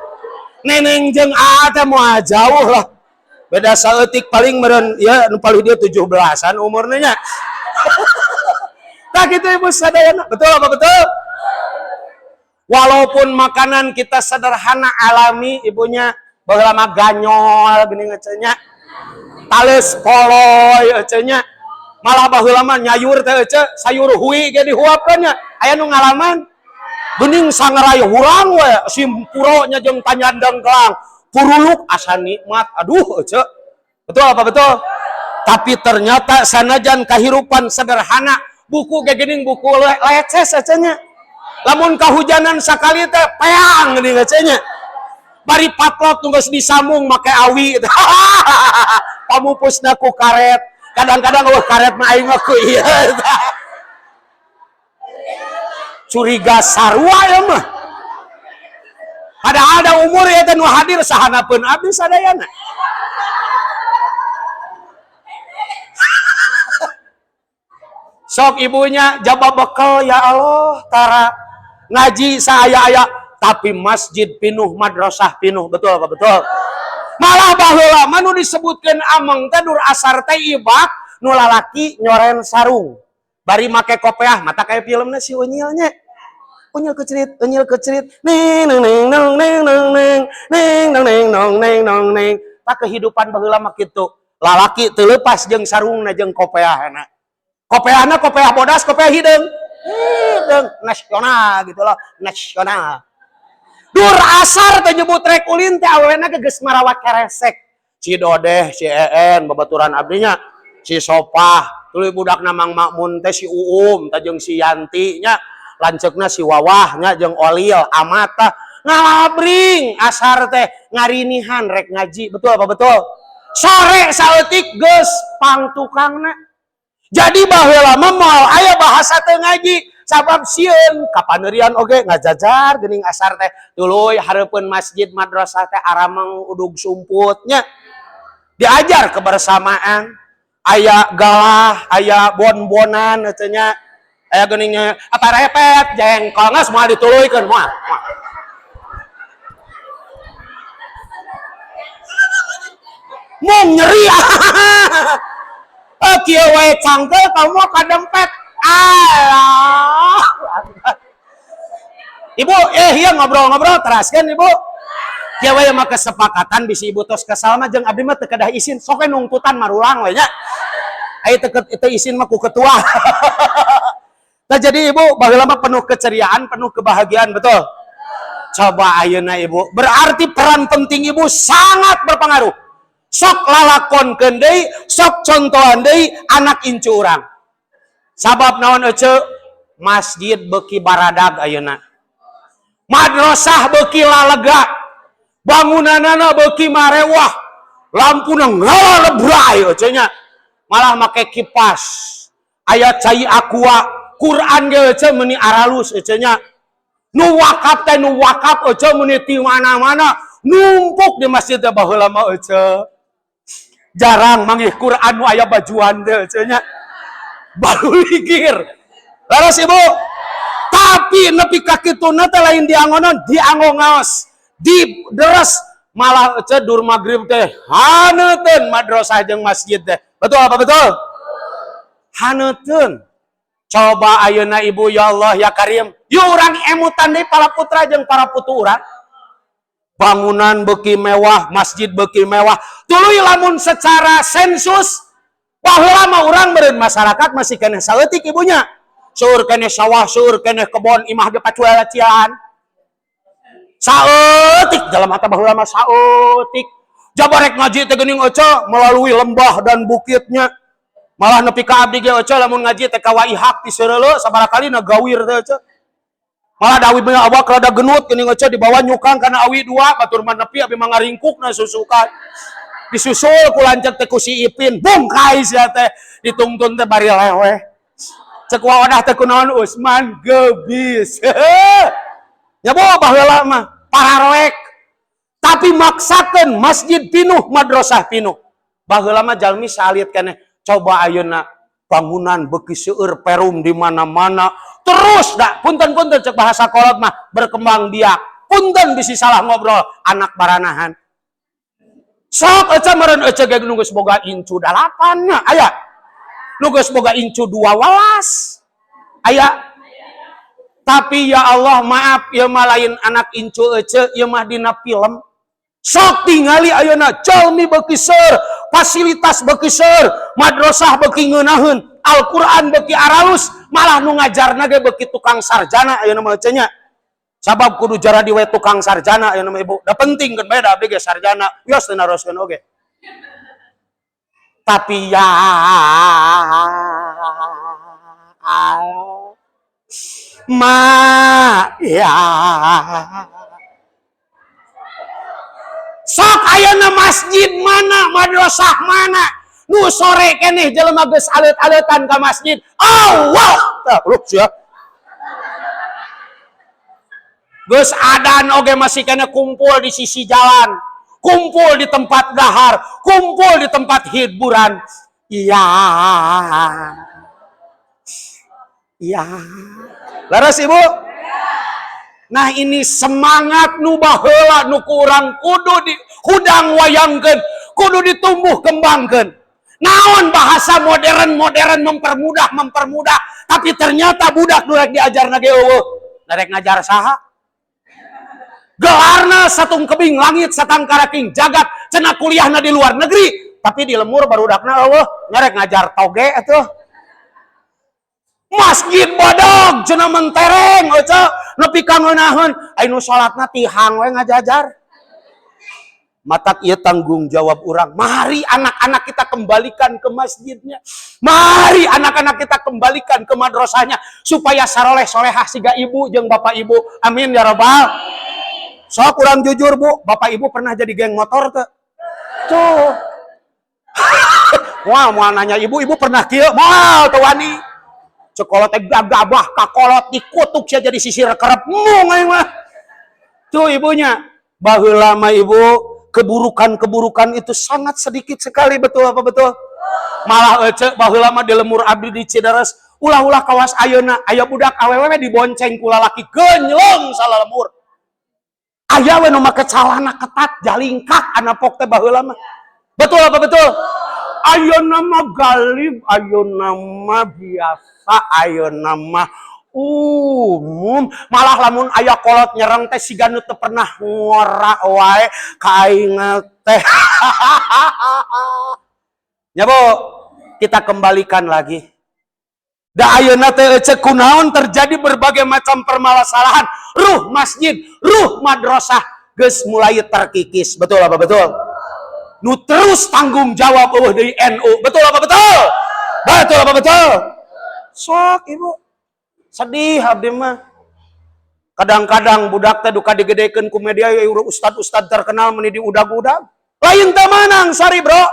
Neneng jeung A teh moal jauh lah. Beda saeutik paling meureun ya, nu paling dia 17-an umurnya nya. Tah gitu, Ibu sadayana. Betul apa betul? Walaupun makanan kita sederhana alami ibunya, baheula mah ganyol geuning ece nya. Tales poloy ece nya. Malah baheula mah nyayur teh ece, sayur hui ge dihuapkeun nya. Aya nu ngalaman? Bening sangarai hurang we simpuro nya jeung tanyandeng kelang. Puruluk asa nikmat. Aduh ece. Betul apa betul? Tapi ternyata sanajan kahirupan sederhana, buku ge geuning buku leces nya. Lamun kahujanan sakali teh peang geuning nya. Bari patlot nu geus disambung make awi. Pamupusna ku karet. Kadang-kadang eueuh karet mah aing mah ku ieu. Curiga sarua ya mah. Padahal ada umur ya teh nu hadir sahanapeun abdi sadayana. Sok ibunya jaba bekal ya Allah tara ngaji saaya-aya tapi masjid pinuh, madrasah pinuh, betul apa betul? Malah baheula mah nu disebutkeun ameng teh dur asar teh ibak nu lalaki nyoren sarung bari make kopeah mata kayak filmna si unyilnya. Unyil kecerit neng neng neng neng neng neng neng neng neng neng nong neng nong neng. Tak kehidupan baheula mah kitu. Lalaki teu leupas jeung sarungna jeung kopeahna. Kopeahna kopeah bodas, kopeah hideung. Hideung nasional gitu loh, nasional. Dur asar teh nyebut rek ulin teh awena ge geus marawa keresek. Si Dodeh, si En, babaturan abdinya, si Sopah, tuluy budakna Mang Makmun teh si Uum, teh jeung si Yanti nya, lanceukna si Wawah nya jeung Olil, Amata ngalabring asar teh ngarinihan rek ngaji, betul apa betul? Sore saeutik geus pangtukangna. Jadi baheula mah moal aya bahasa teu ngaji sabab sieun kapaneurian oge ngajajar geuning asar teh tuluy hareupeun masjid madrasah teh arameng udug sumputnya. Diajar kebersamaan, aya galah, aya bon-bonan teh nya. Aya geuningnya apa repet jengkol geus moal dituluykeun moal. Mung nyeri. Kieu wae cangkeul kamu kadempet. Alah. Ibu, ieu ngobrol-ngobrol teraskeun ibu. Kieu wae mah kesepakatan bisi ibu tos kesal mah jeung abdi mah teu kedah isin, sok we nungtutan marulang we nya. Aya teu isin mah ku ketua. Nah, jadi ibu baheula mah penuh keceriaan, penuh kebahagiaan, betul? Coba ayeuna ibu, berarti peran penting ibu sangat berpengaruh. Sok lalakonkeun deui, sok contohan deui anak incu urang. Sabab naon ece? Masjid beuki baradag ayeuna. Madrasah beuki lalega. Bangunanana beuki marewah. Lampuna ngalebray ece nya. Malah make kipas. Aya cai aqua, Quran ge ece meuni aralus ece nya. Nu wakaf teh nu wakaf ece meuni ti mana-mana numpuk di masjid teh baheula mah ece. Jarang manggih Quran nu aya bajuan teh ece nya. Baru ligir. Laras ibu. Tapi nepi ka kituna teh lain diangonon, dianggo ngaos, dideres malah ece dur magrib teh haneuteun madrasah jeung masjid teh. Betul apa betul? Haneuteun. Coba ayeuna ibu ya Allah ya Karim, yuk urang emutan deui para putra jeung para putu urang. Bangunan beuki mewah, masjid beuki mewah. Tuluy lamun secara sensus baheula mah urang meureun masyarakat masih keneh saeutik ibunya. Seueur keneh sawah, seueur keneh kebon, imah ge pacuelacian. Saeutik dalam mata baheula mah saeutik. Jabarek ngaji teh geuning ece melalui lembah dan bukitnya. Malah nepi ka abdi ge ece lamun ngaji teh ka waihak ti seureuleu sabaraha kali na gawir teh ece. Malah dawi mah awak rada genut geuning ece dibawa nyukang kana awi dua batur mah nepi abi mah ngaringkukna susukan. Disusul ku lanceuk teh ku si Ipin, bungkai sia teh ditungtun teh bari leweh. Cek wawadah teh kunaon Usman gebis. Nya bawa baheula mah pararoek. Tapi maksakeun masjid pinuh, madrasah pinuh. Baheula mah jalmi salit keneh. Coba ayeuna bangunan beuki seueur perum di mana-mana. Terus dah punten-punten cek bahasa kolot mah berkembang biak. Punten bisi salah ngobrol anak baranahan. Sok ece meureun ece ge nu geus boga incu 8 nya aya. Nu geus boga incu 12. Aya. Tapi ya Allah maaf ieu mah lain anak incu ece ieu mah dina film. Sok tingali ayeuna jalmi beuki seur, fasilitas beuki seur, madrasah beuki ngeunaheun, Al-Qur'an beuki aralus, malah nu ngajarna ge beuki tukang sarjana ayeuna mah ece nya. Sabab kudu jaradi we tukang sarjana ayeuna mah ibu. Da penting kan bae da abdi ge sarjana, wios teu naroskeun oge. Tapi ya ma ya sok ayeuna masjid mana, madrasah mana nu sore keneh jelema geus aleut-aleutan ka masjid. Allah tah lu sia. Geus adan oge masih keneh kumpul di sisi jalan, kumpul di tempat dahar, kumpul di tempat hiburan. Iya. Iya. Laras Ibu? Nah ini semangat nu baheula nu kurang kudu di hudang wayangkeun, kudu ditumbuh kembangkeun. Naon bahasa modern-modern mempermudah, tapi ternyata budak nu rek diajarna ge eueuh. Rek ngajar saha? Gelarna satung kebing langit satangkaraking jagat, cenah kuliahna di luar negeri, tapi di lemur barudakna eueuh, ngarek ngajar toge atuh. Masjid badag cenah mentereng eueuh nepi ka ngeunaheun, ai nu salatna tihang we ngajajar. Matak ieu tanggung jawab urang. Mari anak-anak kita kembalikan ke masjidnya. Mari anak-anak kita kembalikan ke madrasahnya supaya saroleh solehah siga ibu jeung bapak ibu. Amin ya robbal. Sok kurang jujur bu, bapak ibu pernah jadi geng motor teu? Tuh. Wah, mau nanya ibu, ibu pernah kieu? Moal teu wani. Sekolah teh gagabah kakolot dikutuk sia jadi sisir kerep mung aing mah. Tuh ibunya. Baheula mah ibu, keburukan-keburukan itu sangat sedikit sekali, betul apa betul? Malah ece baheula mah di lemur abdi di Cideres, ulah-ulah kawas ayeuna aya budak awewe dibonceng ku lalaki genyleung salalembur. Aya we nu make calana ketat jalingkak anapok teh baheula mah. Betul apa betul? Ayeuna mah galib, ayeuna mah biasa, ayeuna mah umum. Malah lamun aya kolot nyerang teh siga nu teu pernah ngora wae ka aing teh. Ya Bu, kita kembalikan lagi. Da ayeuna teh ece kunaon terjadi berbagai macam permasalahan. Ruh masjid, ruh madrasah geus mulai terkikis. Betul apa betul? Nu terus tanggung jawab eueuh deui NU. Betul apa betul? Betul apa betul? Sok ibu. Sedih abdi mah. Kadang-kadang budak teh duka digedekeun ku media ya ustad-ustad terkenal meni diudag-udag. Lain teu meunang sari bro.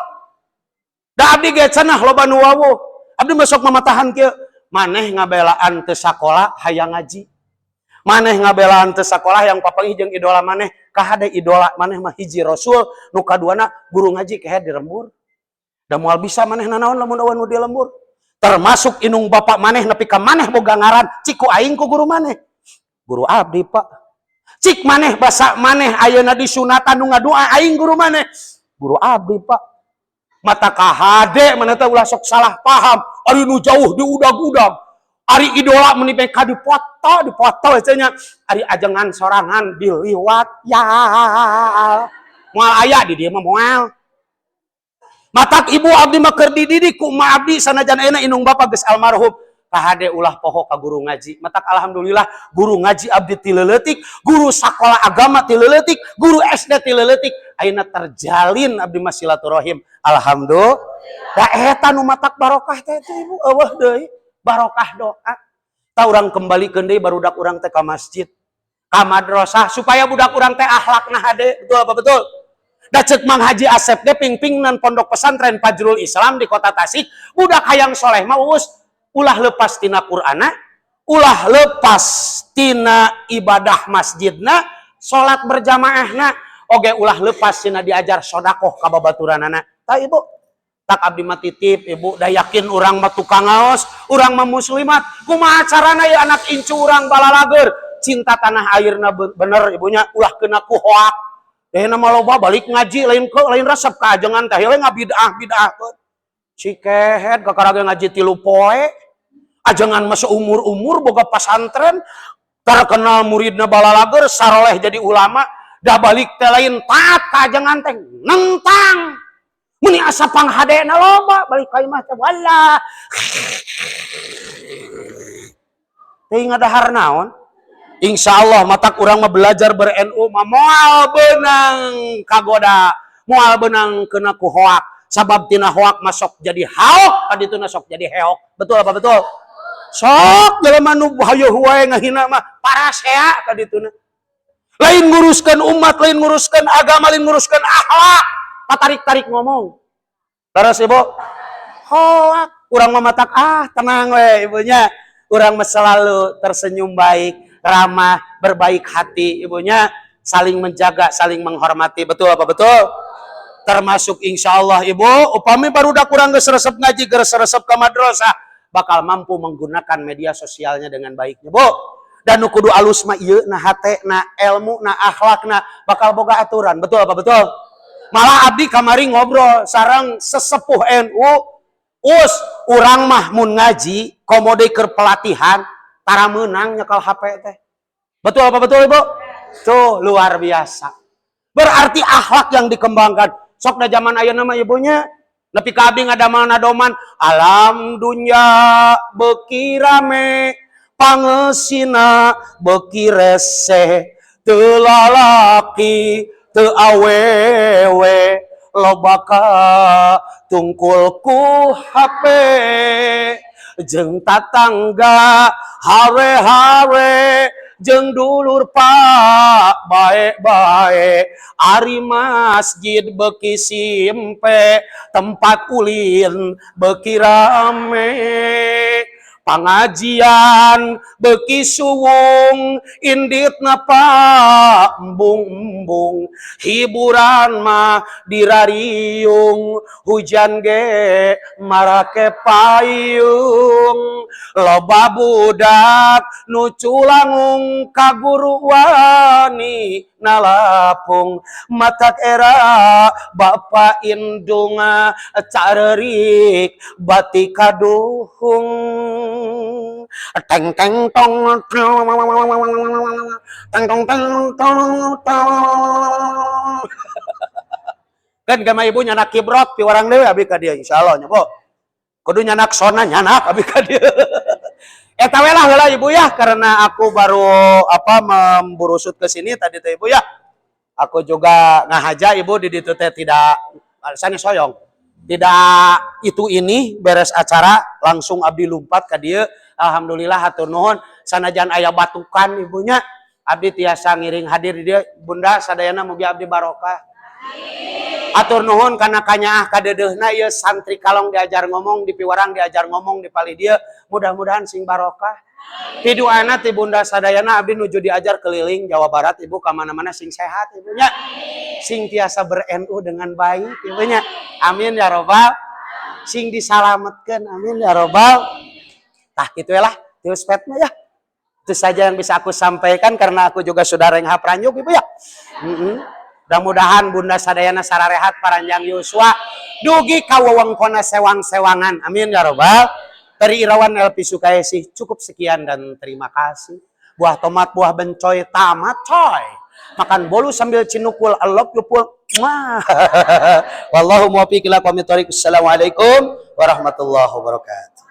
Da abdi ge cenah loba nu wawuh. Abdi mah sok mamatahan kieu. Maneh ngabelaan teu sakola hayang ngaji. Maneh ngabelaan teu sakola yang papanggih jeung idola maneh. Kahade idola maneh mah hiji rasul, nu kaduana guru ngaji kehe di lembur. Da moal bisa maneh nanaon lamun eueuh nu di lembur. Termasuk inung bapak maneh nepi ka maneh boga ngaran, cik ku aing ku guru maneh. Guru abdi pak. Cik maneh basa maneh ayeuna disunatan nu ngadua aing guru maneh. Guru abdi pak. Mata kahade maneh teh ulah sok salah paham. Ari nu jauh diudag-udag. Ari idola meni ka dipoto, dipoto cenah. Ari ajengan sorangan diliwat ya. Moal aya di dieu mah moal. Matak ibu abdi mah keur dididik ku emak abdi sanajan ayeuna indung bapa geus almarhum. Kahade ulah poho ka guru ngaji. Matak alhamdulillah guru ngaji abdi ti leuletik, guru sakola agama ti leuletik, guru SD ti leuletik. Ayeuna terjalin abdi mah silaturahim. Alhamdulillah. Da eta nu matak barokah teh teh ibu eueuh deui. Barokah doa. Ta urang kembalikeun deui barudak urang teh ka masjid, ka madrasah supaya budak urang teh akhlakna hade. Betul apa betul? Da ceuk Mang Haji Asep ge pingpingnan pondok pesantren Fajrul Islam di kota Tasik, budak hayang soleh mah uus ulah lepas tina Qur'ana, ulah lepas tina ibadah masjidna, salat berjamaahna, oge ulah lepas tina diajar sodakoh ka babaturanana. Tah ibu, tak abdi mah titip ibu, da yakin urang mah tukang ngaos, urang mah muslimat, kumaha carana ya anak incu urang balalageur, cinta tanah airna bener ibunya, ulah kena ku hoak. Nama loba balik ngaji lain ke lain resep ka ajengan teh we ngabid'ah bid'ahkeun. Si kehed kakara ge ngaji 3 poe. Ajengan mah seumur-umur boga pasantren, terkenal muridna balalageur saroleh jadi ulama, da balik teh lain taat ka ajengan teh nentang. Meni asa panghadena loba balik ka imah teh wallah. Teh ngadahar naon? Insya Allah matak urang mah belajar ber-NU mah moal beunang kagoda, moal beunang kena ku hoak. Sabab tina hoak masuk jadi haok, kadituna sok jadi heok. Betul apa betul? Sok jelema nu hayoh wae ngahina mah parasea kadituna. Lain nguruskan umat, lain nguruskan agama, lain nguruskan akhlak. Patarik-tarik ngomong. Terus, Ibu, hoak. Urang mah matak ah tenang we, ibunya. Urang mah selalu tersenyum baik, ramah, berbaik hati, ibunya, saling menjaga, saling menghormati. Betul apa betul? Termasuk insya Allah, Ibu, upami barudak kurang geus resep ngaji, geus resep ke madrasah, bakal mampu menggunakan media sosialnya dengan baiknya, Bu. Dan nu kudu alus mah ieu na hate na ilmu na akhlak na bakal boga aturan. Betul apa betul? Malah abdi kamari ngobrol sareng sesepuh NU, us urang mah mun ngaji komo deui keur pelatihan tara meunang nyekel HP teh. Betul apa betul, Ibu? Tuh, luar biasa. Berarti akhlak yang dikembangkan. Sok da zaman ayeuna mah, ibunya, nepi ka abdi ngadamel nadoman alam dunya beuki rame, pangeusina beuki rese, teu lalaki teu awewe loba tungkul ku HP, jeung tatangga hare-hare, jeung dulur pak bae-bae, ari masjid beuki simpe, tempat ulin beuki rame, pangajian beuki suwung, inditna pak embung-embung, hiburan mah dirariung, hujan ge marake payung, loba budak nu culangung ka guru wani nalapung, matak era bapa indunga carerik bati kaduhung, teng teng tong teng tong teng tong tong. Kan gama ibu nyanak kibrot piwarang deui abi ka dieu, insyaallah nya, Bu. Kudu nyanak sona, nyanak abi ka dieu. Eta we lah heula, Ibu, ya, karena aku baru apa memburusut ke sini tadi teh, Ibu, ya. Aku juga ngahaja, Ibu, di ditu teh tidak sanes soyong. Tidak itu ini beres acara langsung abdi lumpat ka dieu. Alhamdulillah, hatur nuhun sanajan aya batukan ibunya, abdi tiasa ngiring hadir di dieu. Bunda sadayana, mugi abdi barokah. Atur nuhun kana kanyaah kadeudeuhna ieu santri kalong diajar ngomong, di piwarang diajar ngomong di palih dieu. Mudah-mudahan sing barokah. Piduana ti bunda sadayana, abdi nuju diajar keliling Jawa Barat, Ibu, ka mana-mana sing sehat ibunya. Sing tiasa ber-NU dengan baik ibunya. Amin ya robbal. Sing disalametkeun, amin ya robbal. Tah, kitu lah tius petna ya. Itu saja yang bisa aku sampaikan karena aku juga sudah renghap ranjuk, Ibu, ya. Mudah-mudahan bunda sadayana sararehat, paranjang yuswa, dugi ka wewengkonna sewang-sewangan. Amin ya robbal. Dari Irawan LP Sukaesih cukup sekian dan terima kasih. Buah tomat, buah bencoy, tamat coy. Makan bolu sambil cinukul, I love you pul. Mwah. Wallahu muwaffiq ila aqwamit thoriq. Assalamualaikum warahmatullahi wabarakatuh.